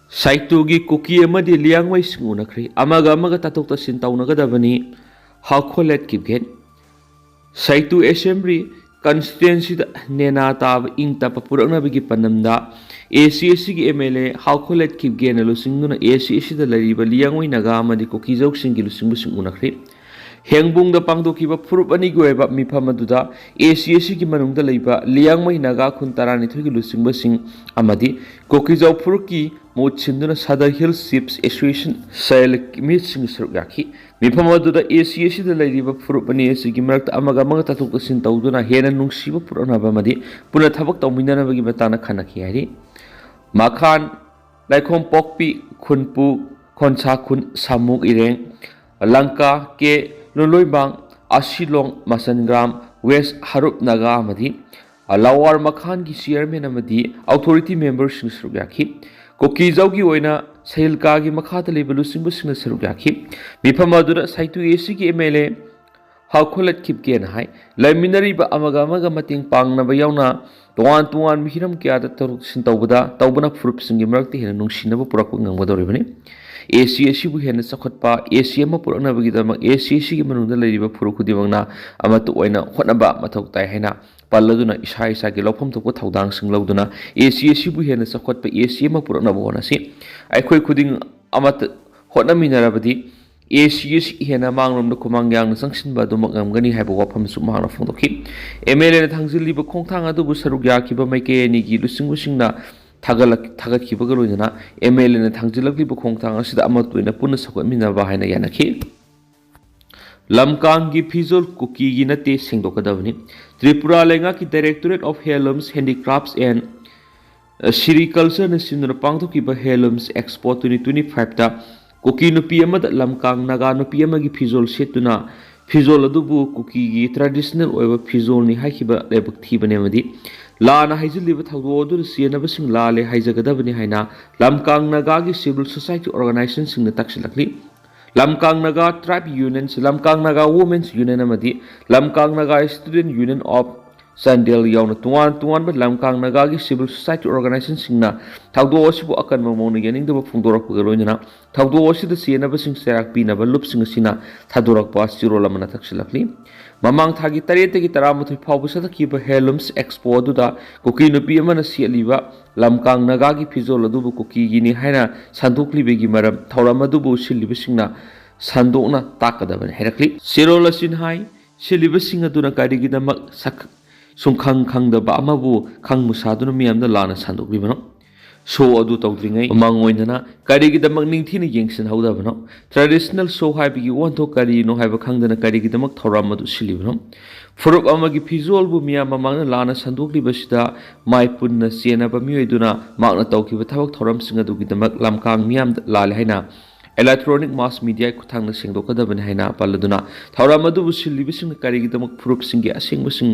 ꯁꯥꯏꯇꯨꯒꯤ ꯀꯨꯀꯤ ꯑꯃꯗꯤ ꯂꯤꯌꯥꯡꯃꯩꯁꯤꯡ ꯎꯅꯈ꯭ꯔꯦ꯫ ꯑꯃꯒ ꯑꯃꯒ ꯇꯥꯊꯣꯛ ꯇꯥꯁꯤꯟ ꯇꯧꯅꯒꯗꯕꯅꯤ꯫ ꯍꯥꯎꯈꯣꯂꯦꯠ ꯀꯤꯞꯒꯦꯟ꯫ ꯁꯥꯏꯇꯨ ꯑꯦꯁꯦꯝꯕ꯭ꯂꯤ ꯀꯟꯁꯇꯤꯇ꯭ꯋꯦꯟꯁꯤꯗ ꯅꯦꯅꯥ ꯇꯥꯕ ꯏꯪ ꯇꯞꯄ ꯄꯨꯔꯛꯅꯕꯒꯤ ꯄꯥꯟꯗꯝꯗ ꯑꯦ ꯁꯤ ꯑꯦꯁ ꯁꯤꯒꯤ ꯑꯦꯝ ꯑꯦꯜ ꯑꯦ ꯍꯥꯎꯈꯣꯂꯦꯠ ꯀꯤꯞꯒꯦꯟꯅ ꯂꯨꯆꯤꯡꯗꯨꯅ ꯑꯦ ꯁꯤ ꯑꯦꯁ ꯁꯤꯗ ꯂꯩꯔꯤꯕ ꯂꯤꯌꯥꯡꯃꯩ ꯅꯥꯒꯥ ꯑꯃꯗꯤ ꯀꯨꯀꯤꯖꯧꯁꯤꯡꯒꯤ ꯂꯨꯆꯤꯡꯕꯁꯤꯡ ꯎꯅꯈ꯭ꯔꯦ꯫ ꯍꯦꯡꯕꯨꯡꯗ ꯄꯥꯡꯊꯣꯛꯈꯤꯕ ꯐꯨꯔꯨꯞ ꯑꯅꯤꯒꯤ ꯑꯣꯏꯕ ꯃꯤꯐꯝ ꯑꯗꯨꯗ ꯑꯦ ꯁꯤ ꯑꯦꯁ ꯁꯤꯒꯤ ꯃꯅꯨꯡꯗ ꯂꯩꯕ ꯂꯤꯌꯥꯡꯃꯩ ꯅꯥꯒꯥ ꯈꯨꯟ ꯇꯔꯥꯅꯤꯊꯣꯏꯒꯤ ꯂꯨꯆꯤꯡꯕꯁꯤꯡ ꯑꯃꯗꯤ ꯀꯨꯀꯤꯖꯧ ꯐꯨꯔꯨꯞꯀꯤ ꯃꯍꯨꯠ ꯁꯤꯟꯗꯨꯅ ꯁꯗꯔ ꯍꯤꯜꯁ ꯆꯤꯐꯁ ꯑꯦꯁꯣꯁꯤꯌꯦꯁꯟ ꯁꯦꯜ ꯃꯤꯠꯁꯤꯡ ꯁꯔꯨꯛ ꯌꯥꯈꯤ꯫ ꯃꯤꯐꯝ ꯑꯗꯨꯗ ꯑꯦ ꯁꯤ ꯑꯦꯁ ꯁꯤꯗ ꯂꯩꯔꯤꯕ ꯐꯨꯔꯨꯞ ꯑꯅꯤ ꯑꯁꯤꯒꯤ ꯃꯔꯛꯇ ꯑꯃꯒ ꯑꯃꯒ ꯇꯥꯊꯣꯛ ꯇꯥꯁꯤꯟ ꯇꯧꯗꯨꯅ ꯍꯦꯟꯅ ꯅꯨꯡꯁꯤꯕ ꯄꯨꯔꯛꯅꯕ ꯑꯃꯗꯤ ꯄꯨꯟꯅ ꯊꯕꯛ ꯇꯧꯃꯤꯟꯅꯅꯕꯒꯤ ꯃꯇꯥꯡꯗ ꯈꯟꯅꯈꯤ ꯍꯥꯏꯔꯤ꯫ ꯃꯈꯥꯟ, ꯂꯩꯈꯣꯝ ꯄꯣꯛꯄꯤ, ꯈꯨꯟꯄꯨ, ꯈꯣꯟꯁꯥ ꯈꯨꯟ, ꯁꯥꯃꯨꯛ ꯏꯔꯦꯡ, ꯂꯪꯀꯥ, ꯀꯦ ꯂꯨꯂꯣꯏꯕꯥꯡ, ꯑꯁꯤꯂꯣꯡ, ꯃꯁꯟꯒ꯭ꯔꯥꯝ, ꯋꯦꯁ ꯍꯔꯨꯞ ꯅꯥꯒꯥ ꯑꯃꯗꯤ ꯂꯋꯥꯔ ꯃꯈꯥꯟꯒꯤ ꯆꯤꯌꯔꯃꯦꯟ ꯑꯃꯗꯤ ꯑꯣꯊꯣꯔꯤꯇꯤ ꯃꯦꯝꯕꯔꯁꯤꯡ ꯁꯔꯨꯛ ꯌꯥꯈꯤ꯫ ꯀꯨꯀꯤꯖꯧꯒꯤ ꯑꯣꯏꯅ ꯁꯍꯤꯜꯀꯥꯒꯤ ꯃꯈꯥꯗ ꯂꯩꯕ ꯂꯨꯆꯤꯡꯕꯁꯤꯡꯅ ꯁꯔꯨꯛ ꯌꯥꯈꯤ꯫ ꯃꯤꯐꯝ ꯑꯗꯨꯗ ꯁꯥꯏꯇꯨ ꯑꯦ ꯁꯤꯒꯤ ꯑꯦꯝ ꯑꯦꯜ ꯑꯦ ꯍꯥꯎꯈꯣꯂꯠ ꯈꯤꯞꯒꯦꯅ ꯍꯥꯏ, ꯂꯩꯃꯤꯟꯅꯔꯤꯕ ꯑꯃꯒ ꯑꯃꯒ ꯃꯇꯦꯡ ꯄꯥꯡꯅꯕ ꯌꯥꯎꯅ ꯇꯣꯉꯥꯟ ꯇꯣꯉꯥꯟꯕ ꯍꯤꯔꯝ ꯀꯌꯥꯗ ꯊꯕꯛ ꯊꯧꯁꯤꯟ ꯇꯧꯕꯗ, ꯇꯧꯕꯅ ꯐꯨꯔꯨꯞꯁꯤꯡꯒꯤ ꯃꯔꯛꯇ ꯍꯦꯟꯅ ꯅꯨꯡꯁꯤꯅꯕ ꯄꯨꯔꯛꯄ ꯉꯝꯒꯗꯧꯔꯤꯕꯅꯤ꯫ ꯑꯦ ꯁꯤ ꯑꯁꯤꯕꯨ ꯍꯦꯟꯅ ꯆꯥꯎꯈꯠꯄ, ꯑꯦ ꯁꯤ ꯑꯃ ꯄꯨꯔꯛꯅꯕꯒꯤꯗꯃꯛ ꯑꯦ ꯁꯤ ꯑꯁꯤꯒꯤ ꯃꯅꯨꯡꯗ ꯂꯩꯔꯤꯕ ꯐꯨꯔꯨꯞ ꯈꯨꯗꯤꯡꯃꯛꯅ ꯑꯃꯠꯇ ꯑꯣꯏꯅ ꯍꯣꯠꯅꯕ ꯃꯊꯧ ꯇꯥꯏ ꯍꯥꯏꯅ ꯄꯜꯂꯗꯨꯅ ꯏꯁꯥ ꯏꯁꯥꯒꯤ ꯂꯧꯐꯝ ꯊꯣꯛꯄ ꯊꯧꯗꯥꯡꯁꯤꯡ ꯂꯧꯗꯨꯅ ꯑꯦ ꯁꯤ ꯑꯁꯤꯕꯨ ꯍꯦꯟꯅ ꯆꯥꯎꯈꯠꯄ ꯑꯦ ꯁꯤ ꯑꯃ ꯄꯨꯔꯛꯅꯕ ꯍꯣꯠꯅꯁꯤ꯫ ꯑꯩꯈꯣꯏ ꯈꯨꯗꯤꯡ ꯑꯃꯠꯇ ꯍꯣꯠꯅꯃꯤꯟꯅꯔꯕꯗꯤ ꯑꯦ ꯁꯤ ꯑꯁꯤ ꯍꯦꯟꯅ ꯃꯥꯡꯂꯣꯝꯗ ꯈꯨꯃꯥꯡ ꯌꯥꯡꯅ ꯆꯪꯁꯤꯟꯕ ꯑꯗꯨꯃꯛ ꯉꯝꯒꯅꯤ ꯍꯥꯏꯕ ꯋꯥꯐꯝꯁꯨ ꯃꯍꯥꯛꯅ ꯐꯣꯡꯗꯣꯛꯈꯤ꯫ ꯑꯦꯝ ꯑꯦꯜ ꯑꯦꯅ ꯊꯥꯡꯖꯤꯜꯂꯤꯕ ꯈꯣꯡꯊꯥꯡ ꯑꯗꯨꯕꯨ ꯁꯔꯨꯛ ꯌꯥꯈꯤꯕ ꯃꯥꯏꯀꯩ ꯑꯅꯤꯒꯤ ꯂꯨꯆꯤꯡꯕꯁꯤꯡꯅ ꯊꯥꯒꯠꯂꯛ-, ꯊꯥꯒꯠꯈꯤꯕꯒ ꯂꯣꯏꯅꯅ ꯑꯦꯝ ꯑꯦꯜ ꯑꯦꯅ ꯊꯥꯡꯖꯤꯜꯂꯛꯂꯤꯕ ꯈꯣꯡꯊꯥꯡ ꯑꯁꯤꯗ ꯑꯃꯠꯇ ꯑꯣꯏꯅ ꯄꯨꯟꯅ ꯁꯧꯒꯠꯃꯤꯟꯅꯕ ꯍꯥꯏꯅ ꯌꯥꯅꯈꯤ꯫ ꯂꯝꯀꯥꯡꯒꯤ ꯐꯤꯖꯣꯜ ꯀꯨꯀꯤꯒꯤ ꯅꯠꯇꯦ, ꯁꯦꯡꯗꯣꯛꯀꯗꯕꯅꯤ꯫ ꯇ꯭ꯔꯤꯄꯨꯔꯥ ꯂꯩꯉꯥꯛꯀꯤ Directorate of Heirlooms, Handicrafts and Sericultureꯅ ꯁꯤꯟꯗꯨꯅ ꯄꯥꯡꯊꯣꯛꯈꯤꯕ Heirlooms Expo twenty twenty fiveꯇ ꯀꯨꯀꯤ ꯅꯨꯄꯤ ꯑꯃꯗ ꯂꯝꯀꯥꯡ ꯅꯥꯒꯥ ꯅꯨꯄꯤ ꯑꯃꯒꯤ ꯐꯤꯖꯣꯜ ꯁꯦꯠꯇꯨꯅ ꯐꯤꯖꯣꯜ ꯑꯗꯨꯕꯨ ꯀꯨꯀꯤꯒꯤ traditional ꯑꯣꯏꯕ ꯐꯤꯖꯣꯜꯅꯤ ꯍꯥꯏꯈꯤꯕ ꯂꯥꯏꯕꯛ ꯊꯤꯕꯅꯦ ꯑꯃꯗꯤ ꯂꯥꯟꯅ ꯍꯥꯏꯖꯤꯜꯂꯤꯕ ꯊꯧꯗꯣꯛ ꯑꯗꯨꯗ ꯆꯦꯟꯅꯕꯁꯤꯡ ꯂꯥꯜꯂꯦ ꯍꯥꯏꯖꯒꯗꯕꯅꯤ ꯍꯥꯏꯅ ꯂꯝꯀꯥꯡ ꯅꯥꯒꯥꯒꯤ civil society organizationꯁꯤꯡꯅ ꯇꯛꯁꯤꯜꯂꯛꯂꯤ꯫ ꯂꯝꯀꯥꯡ Naga Tribe Unions, ꯂꯝꯀꯥꯡ Naga Women's Union ꯑꯃꯗꯤ ꯂꯝꯀꯥꯡ Naga Student Union of Chandel ꯌꯥꯎꯅ ꯇꯣꯉꯥꯟ ꯇꯣꯉꯥꯟꯕ ꯂꯝꯀꯥꯡ ꯅꯥꯒꯥꯒꯤ civil society organizationꯁꯤꯡꯅ ꯊꯧꯗꯣꯛ ꯑꯁꯤꯕꯨ ꯑꯀꯟꯕ ꯃꯑꯣꯡꯗ ꯌꯥꯅꯤꯡꯗꯕ ꯐꯣꯡꯗꯣꯔꯛꯄꯒ ꯂꯣꯏꯅꯅ ꯊꯧꯗꯣꯛ ꯑꯁꯤꯗ ꯆꯦꯟꯅꯕꯁꯤꯡ ꯆꯩꯔꯥꯛ ꯄꯤꯅꯕ ꯂꯨꯞꯁꯤꯡ ꯑꯁꯤꯅ ꯊꯥꯗꯣꯔꯛꯄ ꯆꯦꯔꯣꯜ ꯑꯃꯅ ꯇꯛꯁꯤꯜꯂꯛꯂꯤ꯫ ꯃꯃꯥꯡ ꯊꯥꯒꯤ ꯇꯔꯦꯠꯇꯒꯤ ꯇꯔꯥꯃꯥꯊꯣꯏ ꯐꯥꯎꯕ ꯆꯠꯊꯈꯤꯕ Heirlooms Expo ꯑꯗꯨꯗ ꯀꯨꯀꯤ ꯅꯨꯄꯤ ꯑꯃꯅ ꯁꯦꯠꯂꯤꯕ ꯂꯝꯀꯥꯡ ꯅꯥꯒꯥꯒꯤ ꯐꯤꯖꯣꯜ ꯑꯗꯨꯕꯨ ꯀꯨꯀꯤꯒꯤꯅꯤ ꯍꯥꯏꯅ ꯁꯟꯗꯣꯛꯂꯤꯕꯒꯤ ꯃꯔꯝ ꯊꯧꯔꯝ ꯑꯗꯨꯕꯨ ꯁꯤꯜꯂꯤꯕꯁꯤꯡꯅ ꯁꯟꯗꯣꯛꯅ ꯇꯥꯛꯀꯗꯕꯅꯤ ꯍꯥꯏꯔꯛꯂꯤ꯫ ꯆꯦꯔꯣꯜ ꯑꯁꯤꯅ ꯍꯥꯏ, ꯁꯤꯜꯂꯤꯕꯁꯤꯡ ꯑꯗꯨꯅ ꯀꯔꯤꯒꯤꯗꯃꯛ ꯁꯛ-, ꯁꯨꯡꯈꯪ ꯈꯪꯗꯕ ꯑꯃꯕꯨ ꯈꯪꯕ ꯁꯥꯗꯨꯅ ꯃꯤꯌꯥꯝꯗ ꯂꯥꯟꯅ ꯁꯟꯗꯣꯛꯂꯤꯕꯅꯣ? Show ꯑꯗꯨ ꯇꯧꯗ꯭ꯔꯤꯉꯩ ꯃꯃꯥꯡ ꯑꯣꯏꯅꯅ ꯀꯔꯤꯒꯤꯗꯃꯛ ꯅꯤꯡꯊꯤꯅ ꯌꯦꯡꯁꯤꯟꯍꯧꯗꯕꯅꯣ? Traditional show ꯍꯥꯏꯕꯒꯤ ꯋꯥꯍꯟꯊꯣꯛ ꯀꯔꯤꯅꯣ ꯍꯥꯏꯕ ꯈꯪꯗꯅ ꯀꯔꯤꯒꯤꯗꯃꯛ ꯊꯧꯔꯝ ꯑꯗꯨ ꯁꯤꯜꯂꯤꯕꯅꯣ? ꯐꯨꯔꯨꯞ ꯑꯃꯒꯤ ꯐꯤꯖꯣꯜꯕꯨ ꯃꯤꯌꯥꯝ ꯃꯃꯥꯡꯗ ꯂꯥꯟꯅ ꯁꯟꯗꯣꯛꯂꯤꯕꯁꯤꯗ ꯃꯥꯏ ꯄꯨꯟꯅ ꯆꯦꯟꯅꯕ ꯃꯤꯑꯣꯏꯗꯨꯅ ꯃꯍꯥꯛꯅ ꯇꯧꯈꯤꯕ ꯊꯕꯛ ꯊꯧꯔꯝꯁꯤꯡ ꯑꯗꯨꯒꯤꯗꯃꯛ ꯂꯝꯀꯥꯡ ꯃꯤꯌꯥꯝꯗ ꯂꯥꯜꯂꯦ ꯍꯥꯏꯅ electronic mass media ꯈꯨꯠꯊꯥꯡꯗ ꯁꯦꯡꯗꯣꯛꯀꯗꯕꯅꯤ ꯍꯥꯏꯅ ꯄꯜꯂꯗꯨꯅ ꯊꯧꯔꯝ ꯑꯗꯨꯕꯨ ꯁꯤꯜꯂꯤꯕꯁꯤꯡꯅ ꯀꯔꯤꯒꯤꯗꯃꯛ ꯐꯨꯔꯨꯞꯁꯤꯡꯒꯤ ꯑꯁꯦꯡꯕꯁꯤꯡ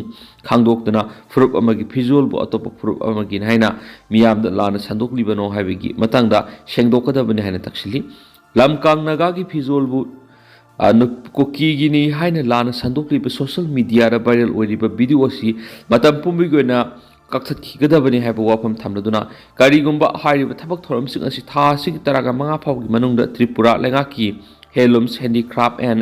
ꯈꯪꯗꯣꯛꯇꯅ ꯐꯨꯔꯨꯞ ꯑꯃꯒꯤ ꯐꯤꯖꯣꯜꯕꯨ ꯑꯇꯣꯞꯄ ꯐꯨꯔꯨꯞ ꯑꯃꯒꯤꯅꯤ ꯍꯥꯏꯅ ꯃꯤꯌꯥꯝꯗ ꯂꯥꯟꯅ ꯁꯟꯗꯣꯛꯂꯤꯕꯅꯣ ꯍꯥꯏꯕꯒꯤ ꯃꯇꯥꯡꯗ ꯁꯦꯡꯗꯣꯛꯀꯗꯕꯅꯤ ꯍꯥꯏꯅ ꯇꯛꯁꯤꯜꯂꯤ꯫ ꯂꯝꯀꯥꯡ ꯅꯥꯒꯥꯒꯤ ꯐꯤꯖꯣꯜꯕꯨ, ꯑ, ꯅꯨꯞ-, ꯀꯨꯀꯤꯒꯤꯅꯤ ꯍꯥꯏꯅ ꯂꯥꯟꯅ ꯁꯟꯗꯣꯛꯂꯤꯕ social mediaꯗ viral ꯑꯣꯏꯔꯤꯕ video ꯑꯁꯤ ꯃꯇꯝ ꯄꯨꯝꯕꯒꯤ ꯑꯣꯏꯅ ꯀꯛꯊꯠꯈꯤꯒꯗꯕꯅꯤ ꯍꯥꯏꯕ ꯋꯥꯐꯝ ꯊꯝꯂꯗꯨꯅ, ꯀꯔꯤꯒꯨꯝꯕ ꯍꯥꯏꯔꯤꯕ ꯊꯕꯛ ꯊꯧꯔꯝꯁꯤꯡ ꯑꯁꯤ ꯊꯥ ꯑꯁꯤꯒꯤ ꯇꯔꯥꯃꯉꯥ ꯐꯥꯎꯒꯤ ꯃꯅꯨꯡꯗ ꯇ꯭ꯔꯤꯄꯨꯔꯥ ꯂꯩꯉꯥꯛꯀꯤ Handlooms, Handicraft and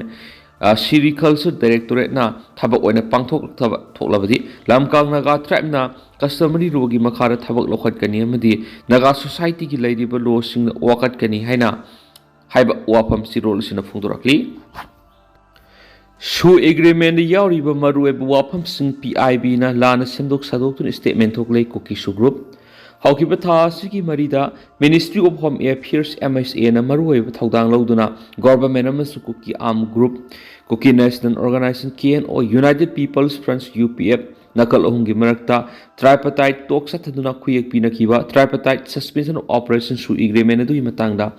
Sericulture Directorate-ꯅ ꯊꯕꯛ ꯑꯣꯏꯅ ꯄꯥꯡꯊꯣꯛꯂꯛꯇꯕ ꯊꯣꯛꯂꯕꯗꯤ, ꯂꯝꯀꯥꯡ ꯅꯥꯒꯥ tribe-ꯅ customary law-ꯒꯤ ꯃꯈꯥꯗ ꯊꯕꯛ ꯂꯧꯈꯠꯀꯅꯤ ꯑꯃꯗꯤ ꯅꯥꯒꯥ society-ꯒꯤ ꯂꯩꯔꯤꯕ law-ꯁꯤꯡꯅ ꯋꯥꯀꯠꯀꯅꯤ ꯍꯥꯏꯅ ꯍꯥꯏꯕ ꯋꯥꯐꯝ ꯆꯦꯔꯣꯜ ꯑꯁꯤꯅ ꯐꯣꯡꯗꯣꯔꯛꯂꯤ꯫ SoO Agreement-ꯗ ꯌꯥꯎꯔꯤꯕ ꯃꯔꯨꯑꯣꯏꯕ ꯋꯥꯐꯝꯁꯤꯡ P I B-ꯅ ꯂꯥꯟꯅ ꯁꯦꯝꯗꯣꯛ ꯁꯥꯗꯣꯛꯇꯨꯅ statement ꯊꯣꯛꯂꯦ ꯀꯨꯀꯤ SoO group꯫ ꯍꯧꯈꯤꯕ ꯊꯥ ꯑꯁꯤꯒꯤ ꯃꯔꯤꯗ Ministry of Home Affairs, M H A-ꯅ ꯃꯔꯨꯑꯣꯏꯕ ꯊꯧꯗꯥꯡ ꯂꯧꯗꯨꯅ government ꯑꯃꯁꯨꯡ ꯀꯨꯀꯤ armed group, Kuki National Organization, K N O, United People's Front, U P F, ꯅꯥꯀꯜ ꯑꯍꯨꯝꯒꯤ ꯃꯔꯛꯇ tripartite talk ꯆꯠꯊꯗꯨꯅ ꯈꯨꯌꯦꯛ ꯄꯤꯅꯈꯤꯕ Tripartite Suspension of Operation SoO Agreement ꯑꯗꯨꯒꯤ ꯃꯇꯥꯡꯗ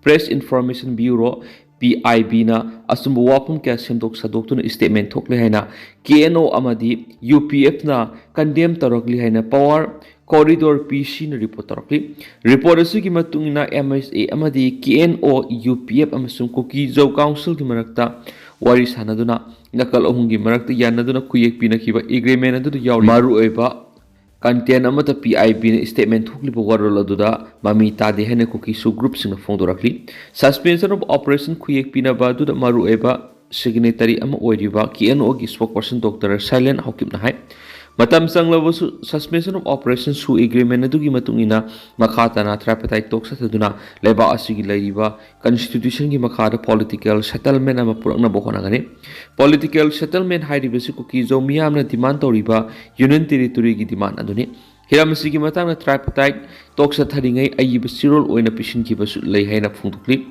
Press Information Bureau, P I B-ꯅ ꯑꯆꯨꯝꯕ ꯋꯥꯐꯝ ꯀꯌꯥ ꯁꯦꯝꯗꯣꯛ ꯁꯥꯗꯣꯛꯇꯨꯅ statement ꯊꯣꯛꯂꯦ ꯍꯥꯏꯅ K N O ꯑꯃꯗꯤ U P F-ꯅ condemn ꯇꯧꯔꯛꯂꯤ ꯍꯥꯏꯅ Power Corridor P C-ꯅ report ꯇꯧꯔꯛꯂꯤ꯫ Report ꯑꯁꯤꯒꯤ ꯃꯇꯨꯡ ꯏꯟꯅ M H A ꯑꯃꯗꯤ K N O, U P F ꯑꯃꯁꯨꯡ ꯀꯨꯀꯤ ꯖꯣ Council-ꯒꯤ ꯃꯔꯛꯇ ꯋꯥꯔꯤ ꯁꯥꯟꯅꯗꯨꯅ ꯅꯥꯀꯜ ꯑꯍꯨꯝꯒꯤ ꯃꯔꯛꯇ ꯌꯥꯅꯗꯨꯅ ꯈꯨꯌꯦꯛ ꯄꯤꯅꯈꯤꯕ agreement ꯑꯗꯨꯗ ꯌꯥꯎꯔꯤ ꯃꯔꯨꯑꯣꯏꯕ content ꯑꯃꯠꯇ P I B-ꯅ statement ꯊꯣꯛꯂꯤꯕ ꯋꯥꯔꯣꯜ ꯑꯗꯨꯗ ꯃꯃꯤ ꯇꯥꯗꯦ ꯍꯥꯏꯅ ꯀꯨꯀꯤ SoO group-ꯁꯤꯡꯅ ꯐꯣꯡꯗꯣꯔꯛꯂꯤ꯫ Suspension of Operation ꯈꯨꯌꯦꯛ ꯄꯤꯅꯕ ꯑꯗꯨꯗ ꯃꯔꯨꯑꯣꯏꯕ signatory ꯑꯃ ꯑꯣꯏꯔꯤꯕ K N O-ꯒꯤ spokesperson Doctor Sailen Haokipꯅ ꯍꯥꯏ, ꯃꯇꯝ ꯆꯪꯂꯕꯁꯨ Suspension of Operation SoO Agreement ꯑꯗꯨꯒꯤ ꯃꯇꯨꯡ ꯏꯟꯅ ꯃꯈꯥ ꯇꯥꯅ tripartite talk ꯆꯠꯊꯗꯨꯅ ꯂꯩꯕꯥꯛ ꯑꯁꯤꯒꯤ ꯂꯩꯔꯤꯕ constitution-ꯒꯤ ꯃꯈꯥꯗ political settlement ꯑꯃ ꯄꯨꯔꯛꯅꯕ ꯍꯣꯠꯅꯒꯅꯤ꯫ Political settlement ꯍꯥꯏꯔꯤꯕꯁꯤ ꯀꯨꯀꯤ ꯖꯣ ꯃꯤꯌꯥꯝꯅ demand ꯇꯧꯔꯤꯕ Union Territory-ꯒꯤ demand ꯑꯗꯨꯅꯤ꯫ ꯍꯤꯔꯝ ꯑꯁꯤꯒꯤ ꯃꯇꯥꯡꯗ tripartite talk ꯆꯠꯊꯔꯤꯉꯩ ꯑꯏꯕ ꯆꯦꯔꯣꯜ ꯑꯣꯏꯅ ꯄꯤꯁꯤꯟꯈꯤꯕꯁꯨ ꯂꯩ ꯍꯥꯏꯅ ꯐꯣꯡꯗꯣꯛꯂꯤ꯫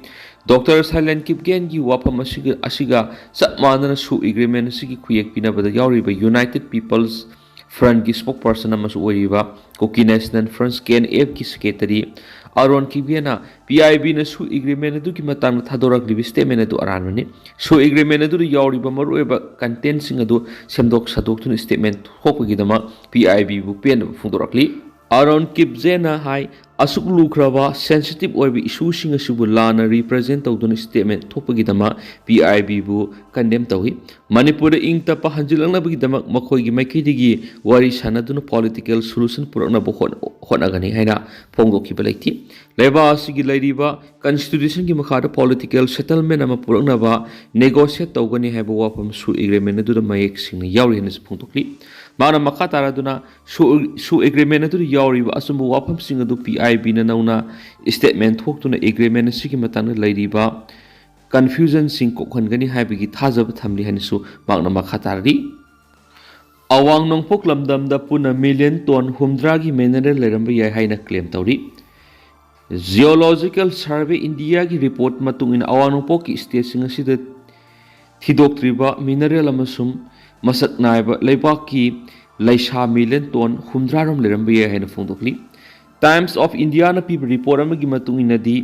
Doctor Sailen Kipgenꯒꯤ ꯋꯥꯐꯝ ꯑꯁꯤꯒ, ꯑꯁꯤꯒ ꯆꯞ ꯃꯥꯟꯅꯅ SoO Agreement ꯑꯁꯤꯒꯤ ꯈꯨꯌꯦꯛ ꯄꯤꯅꯕꯗ ꯌꯥꯎꯔꯤꯕ United People's Front-ꯀꯤ spokesperson ꯑꯃꯁꯨ ꯑꯣꯏꯔꯤꯕ Kuki National Front, K N F-ꯀꯤ secretary Aaron Kipgenꯅ P I B-ꯅ SoO Agreement ꯑꯗꯨꯒꯤ ꯃꯇꯥꯡꯗ ꯊꯥꯗꯣꯔꯛꯂꯤꯕ statement ꯑꯗꯨ ꯑꯔꯥꯟꯕꯅꯤ꯫ SoO Agreement ꯑꯗꯨꯗ ꯌꯥꯎꯔꯤꯕ ꯃꯔꯨꯑꯣꯏꯕ content-ꯁꯤꯡ ꯑꯗꯨ ꯁꯦꯝꯗꯣꯛ ꯁꯥꯗꯣꯛꯇꯨꯅ statement ꯊꯣꯛꯄꯒꯤꯗꯃꯛ P I B-ꯕꯨ ꯄꯦꯟꯗꯕ ꯐꯣꯡꯗꯣꯔꯛꯂꯤ꯫ Aaron Kipgenꯅ ꯍꯥꯏ, ꯑꯁꯨꯛ ꯂꯨꯈ꯭ꯔꯕ ꯁꯦꯟꯁꯤꯇꯤꯚ ꯑꯣꯏꯕ ꯏꯁꯨꯁꯤꯡ ꯑꯁꯤꯕꯨ ꯂꯥꯟꯅ ꯔꯤꯄ꯭ꯔꯖꯦꯟ ꯇꯧꯗꯨꯅ ꯁ꯭ꯇꯦꯠꯃꯦꯟ ꯊꯣꯛꯄꯒꯤꯗꯃꯛ ꯄꯤ ꯑꯥꯏ ꯕꯤꯕꯨ ꯀꯟꯗꯦꯝ ꯇꯧꯏ꯫ ꯃꯅꯤꯄꯨꯔꯗ ꯏꯪ ꯇꯞꯄ ꯍꯟꯖꯤꯜꯂꯛꯅꯕꯒꯤꯗꯃꯛ ꯃꯈꯣꯏꯒꯤ ꯃꯥꯏꯀꯩꯗꯒꯤ ꯋꯥꯔꯤ ꯁꯥꯅꯗꯨꯅ ꯄꯣꯂꯤꯇꯤꯀꯦꯜ ꯁꯣꯂꯨꯁꯟ ꯄꯨꯔꯛꯅꯕ ꯍꯣꯠ- ꯍꯣꯠꯅꯒꯅꯤ ꯍꯥꯏꯅ ꯐꯣꯡꯗꯣꯛꯈꯤꯕ ꯂꯩꯇꯦ꯫ ꯂꯩꯕꯥꯛ ꯑꯁꯤꯒꯤ ꯂꯩꯔꯤꯕ ꯀꯟꯁꯇꯤꯇ꯭ꯌꯨꯁꯟꯒꯤ ꯃꯈꯥꯗ ꯄꯣꯂꯤꯇꯤꯀꯦꯜ ꯁꯦꯇꯜꯃꯦꯟ ꯑꯃ ꯄꯨꯔꯛꯅꯕ ꯅꯦꯒꯣꯁꯤꯌꯦꯠ ꯇꯧꯒꯅꯤ ꯍꯥꯏꯕ ꯋꯥꯐꯝꯁꯨ ꯑꯦꯒ꯭ꯔꯤꯃꯦꯟ ꯑꯗꯨꯗ ꯃꯌꯦꯛ ꯁꯦꯡꯅ ꯌꯥꯎꯔꯤ ꯍꯥꯏꯅꯁꯨ ꯐꯣꯡꯗꯣꯛꯂꯤ꯫ ꯃꯥꯅ ꯃꯈꯥ ꯇꯥꯔꯗꯨꯅ ꯁꯨ ꯑꯦꯒ꯭ꯔꯤꯃꯦꯟ ꯑꯗꯨꯗ ꯌꯥꯎꯔꯤꯕ ꯑꯆꯨꯝꯕ ꯋꯥꯐꯝꯁꯤꯡ ꯑꯗꯨ ꯄꯤ ꯑꯥꯏ ꯕꯤꯅ ꯅꯧꯅ ꯁ꯭ꯇꯦꯠꯃꯦꯟ ꯊꯣꯛꯇꯨꯅ ꯑꯦꯒ꯭ꯔꯤꯃꯦꯟ ꯑꯁꯤꯒꯤ ꯃꯇꯥꯡꯗ ꯂꯩꯔꯤꯕ ꯀꯟꯐ꯭ꯌꯨꯖꯟꯁꯤꯡ ꯀꯣꯛꯍꯟꯒꯅꯤ ꯍꯥꯏꯕꯒꯤ ꯊꯥꯖꯕ ꯊꯝꯂꯤ ꯍꯥꯏꯅꯁꯨ ꯃꯍꯥꯛꯅ ꯃꯈꯥ ꯇꯥꯔꯤ꯫ ꯑꯋꯥꯡ ꯅꯣꯡꯄꯣꯛ ꯂꯝꯗꯝꯗ ꯄꯨꯟꯅ ꯃꯤꯂꯤꯌꯟ ꯇꯣꯟ ꯍꯨꯝꯗ꯭ꯔꯥꯒꯤ ꯃꯤꯅꯔꯦꯜ ꯂꯩꯔꯝꯕ ꯌꯥꯏ ꯍꯥꯏꯅ ꯀ꯭ꯂꯦꯝ ꯇꯧꯔꯤ꯫ ꯖꯤꯑꯣꯂꯣꯖꯤꯀꯦꯜ ꯁꯔꯚꯦ ꯏꯟꯗꯤꯌꯥꯒꯤ ꯔꯤꯄꯣꯔꯠ ꯃꯇꯨꯡ ꯏꯟꯅ ꯑꯋꯥꯡ ꯅꯣꯡꯄꯣꯛꯀꯤ ꯁ꯭ꯇꯦꯠꯁꯤꯡ ꯑꯁꯤꯗ ꯊꯤꯗꯣꯛꯇ꯭ꯔꯤꯕ ꯃꯤꯅꯔꯦꯜ ꯑꯃꯁꯨꯡ ꯃꯁꯛ ꯅꯥꯏꯕ ꯂꯩꯕꯥꯛꯀꯤ ꯂꯩꯁꯥ ꯃꯤꯂꯤꯌꯟ ꯇꯣꯟ ꯍꯨꯝꯗ꯭ꯔꯥ ꯔꯣꯝ ꯂꯩꯔꯝꯕ ꯌꯥꯏ ꯍꯥꯏꯅ ꯐꯣꯡꯗꯣꯛꯂꯤ꯫ ꯇꯥꯏꯝꯁ ꯑꯣꯐ ꯏꯟꯗꯤꯌꯥꯅ ꯄꯤꯕ ꯔꯤꯄꯣꯔꯠ ꯑꯃꯒꯤ ꯃꯇꯨꯡ ꯏꯟꯅꯗꯤ,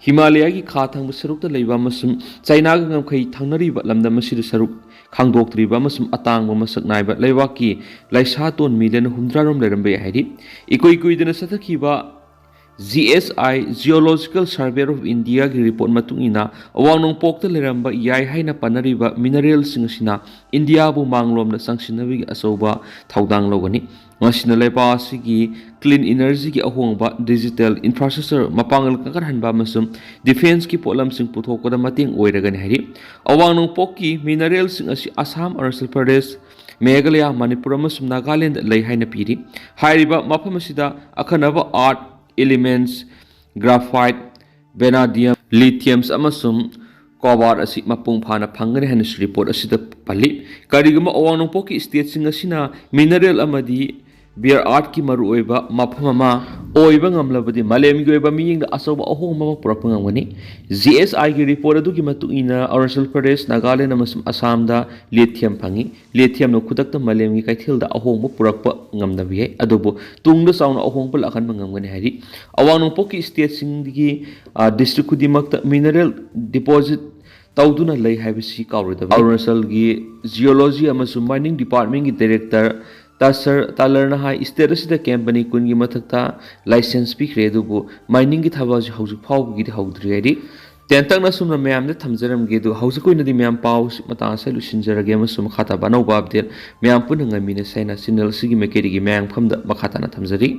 ꯍꯤꯃꯥꯂꯌꯥꯒꯤ ꯈꯥ ꯊꯪꯕ ꯁꯔꯨꯛꯇ ꯂꯩꯕ ꯑꯃꯁꯨꯡ ꯆꯥꯏꯅꯥꯒ ꯉꯝꯈꯩ ꯊꯪꯅꯔꯤꯕ ꯂꯝꯗꯝ ꯑꯁꯤꯗ ꯁꯔꯨꯛ ꯈꯪꯗꯣꯛꯇ꯭ꯔꯤꯕ ꯑꯃꯁꯨꯡ ꯑꯇꯥꯡꯕ ꯃꯁꯛ ꯅꯥꯏꯕ ꯂꯩꯕꯥꯛꯀꯤ ꯂꯩꯁꯥ ꯇꯣꯟ ꯃꯤꯂꯤꯌꯟ ꯍꯨꯝꯗ꯭ꯔꯥ ꯔꯣꯝ ꯂꯩꯔꯝꯕ ꯌꯥꯏ ꯍꯥꯏꯔꯤ꯫ ꯏꯀꯨꯏ ꯀꯨꯏꯗꯅ ꯆꯠꯊꯈꯤꯕ G S I, Geological Survey of India ꯒꯤ ꯔꯤꯄꯣꯔꯠ ꯃꯇꯨꯡ ꯏꯟꯅ, ꯑꯋꯥꯡ ꯅꯣꯡꯄꯣꯛꯇ ꯂꯩꯔꯝꯕ ꯌꯥꯏ ꯍꯥꯏꯅ ꯄꯟꯅꯔꯤꯕ ꯃꯤꯅꯔꯦꯜꯁꯤꯡ ꯑꯁꯤꯅ ꯏꯟꯗꯤꯌꯥꯕꯨ ꯃꯥꯡꯂꯣꯝꯗ ꯆꯪꯁꯤꯟꯅꯕꯒꯤ ꯑꯆꯧꯕ ꯊꯧꯗꯥꯡ ꯂꯧꯒꯅꯤ꯫ ꯃꯁꯤꯅ ꯂꯩꯕꯥꯛ ꯑꯁꯤꯒꯤ ꯀ꯭ꯂꯤꯟ ꯏꯅꯔꯖꯤꯒꯤ ꯑꯍꯣꯡꯕ, ꯗꯤꯖꯤꯇꯦꯜ ꯏꯟꯐ꯭ꯔꯥꯁ꯭ꯇ꯭ꯔꯛꯆꯔ, ꯃꯄꯥꯡꯒꯜ ꯀꯟꯈꯠꯍꯟꯕ ꯑꯃꯁꯨꯡ ꯗꯤꯐꯦꯟꯁꯀꯤ ꯄꯣꯠꯂꯝꯁꯤꯡ ꯄꯨꯊꯣꯛꯄꯗ ꯃꯇꯦꯡ ꯑꯣꯏꯔꯒꯅꯤ ꯍꯥꯏꯔꯤ꯫ ꯑꯋꯥꯡ ꯅꯣꯡꯄꯣꯛꯀꯤ ꯃꯤꯅꯔꯦꯜꯁꯤꯡ ꯑꯁꯤ ꯑꯁꯥꯝ, ꯑꯔꯨꯅꯥꯆꯜ ꯄ꯭ꯔꯗꯦꯁ, ꯃꯦꯘꯥꯂꯌꯥ, ꯃꯅꯤꯄꯨꯔ ꯑꯃꯁꯨꯡ ꯅꯥꯒꯥꯂꯦꯟꯗ ꯂꯩ ꯍꯥꯏꯅ ꯄꯤꯔꯤ꯫ ꯍꯥꯏꯔꯤꯕ ꯃꯐꯝ ꯑꯁꯤꯗ ꯑꯈꯟꯅꯕ ꯑꯥꯔꯊ ꯏꯂꯤꯃꯦꯟꯠꯁ, ꯒ꯭ꯔꯥꯐꯥꯏꯠ, ꯚꯦꯅꯥꯗꯤꯌꯝ, ꯂꯤꯊꯤꯌꯝꯁ ꯑꯃꯁꯨꯡ ꯀꯣꯕꯥꯜ ꯑꯁꯤ ꯃꯄꯨꯡ ꯐꯥꯅ ꯐꯪꯒꯅꯤ ꯍꯥꯏꯅꯁꯨ ꯔꯤꯄꯣꯔꯠ ꯑꯁꯤꯗ ꯄꯜꯂꯤ꯫ ꯀꯔꯤꯒꯨꯝꯕ ꯑꯋꯥꯡ ꯅꯣꯡꯄꯣꯛꯀꯤ ꯁ꯭ꯇꯦꯠꯁꯤꯡ ꯑꯁꯤꯅ ꯃꯤꯅꯔꯦꯜ ꯑꯃꯗꯤ ꯕꯤꯌꯔ ꯑꯥꯔꯠꯀꯤ ꯃꯔꯨꯑꯣꯏꯕ ꯃꯐꯝ ꯑꯃ ꯑꯣꯏꯕ ꯉꯝꯂꯕꯗꯤ, ꯃꯥꯂꯦꯝꯒꯤ ꯑꯣꯏꯕ ꯃꯤꯠꯌꯦꯡꯗ ꯑꯆꯧꯕ ꯑꯍꯣꯡꯕ ꯑꯃ ꯄꯨꯔꯛꯄ ꯉꯝꯒꯅꯤ꯫ ꯖꯤ ꯑꯦꯁ ꯑꯥꯏꯒꯤ ꯔꯤꯄꯣꯔꯠ ꯑꯗꯨꯒꯤ ꯃꯇꯨꯡ ꯏꯟꯅ, ꯑꯔꯨꯅꯥꯆꯜ ꯄ꯭ꯔꯗꯦꯁ, ꯅꯥꯒꯥꯂꯦꯟ ꯑꯃꯁꯨꯡ ꯑꯁꯥꯝꯗ ꯂꯤꯊꯤꯌꯝ ꯐꯪꯏ꯫ ꯂꯤꯊꯤꯌꯝꯅ ꯈꯨꯗꯛꯇ ꯃꯥꯂꯦꯝꯒꯤ ꯀꯩꯊꯦꯜꯗ ꯑꯍꯣꯡꯕ ꯄꯨꯔꯛꯄ ꯉꯝꯗꯕ ꯌꯥꯏ, ꯑꯗꯨꯕꯨ ꯇꯨꯡꯗ ꯆꯥꯎꯅ ꯑꯍꯣꯡꯕ ꯂꯥꯛꯍꯟꯕ ꯉꯝꯒꯅꯤ ꯍꯥꯏꯔꯤ꯫ ꯑꯋꯥꯡ ꯅꯣꯡꯄꯣꯛꯀꯤ ꯁ꯭ꯇꯦꯠꯁꯤꯡꯒꯤ, ꯑ, ꯗꯤꯁꯇ꯭ꯔꯤꯛ ꯈꯨꯗꯤꯡꯃꯛꯇ ꯃꯤꯅꯔꯦꯜ ꯗꯤꯄꯣꯖꯤꯠ ꯇꯧꯗꯨꯅ ꯂꯩ ꯍꯥꯏꯕꯁꯤ ꯀꯥꯎꯔꯣꯏꯗꯕꯅꯤ꯫ ꯑꯔꯨꯅꯥꯆꯜꯒꯤ ꯖꯤꯑꯣꯂꯣꯖꯤ ꯑꯃꯁꯨꯡ ꯃꯥꯏꯅꯤꯡ ꯗꯤꯄꯥꯔꯠꯃꯦꯟꯒꯤ ꯗꯥꯏꯔꯦꯛꯇꯔ ꯇꯥꯁꯔ ꯇꯥꯂꯔꯅ ꯍꯥꯏ, state ꯑꯁꯤꯗ company ꯀꯨꯟꯒꯤ ꯃꯊꯛꯇ license ꯄꯤꯈ꯭ꯔꯦ, ꯑꯗꯨꯕꯨ miningꯒꯤ ꯊꯕꯛ ꯑꯁꯤ ꯍꯧꯖꯤꯛ ꯐꯥꯎꯕꯒꯤꯗꯤ ꯍꯧꯗ꯭ꯔꯤ ꯍꯥꯏꯔꯤ꯫ ꯇꯦꯟꯇꯛꯅ ꯑꯁꯨꯝꯅ ꯃꯌꯥꯝꯗ ꯊꯝꯖꯔꯝꯒꯦ꯫ ꯑꯗꯨ ꯍꯧꯖꯤꯛꯀꯤ ꯑꯣꯏꯅꯗꯤ ꯃꯌꯥꯝ ꯄꯥꯎ ꯃꯇꯥꯡ ꯑꯁꯤꯗ ꯂꯣꯏꯁꯤꯟꯖꯔꯒꯦ ꯑꯃꯁꯨꯡ ꯃꯈꯥ ꯇꯥꯕ ꯑꯅꯧꯕ update ꯃꯌꯥꯝ ꯄꯨꯟꯅ ꯉꯥꯏꯃꯤꯟꯅꯁꯦ ꯍꯥꯏꯅ channel ꯑꯁꯤꯒꯤ ꯃꯥꯏꯀꯩꯗꯒꯤ ꯃꯌꯥꯝ ꯃꯐꯝꯗ ꯃꯈꯥ ꯇꯥꯅ ꯊꯝꯖꯔꯤ꯫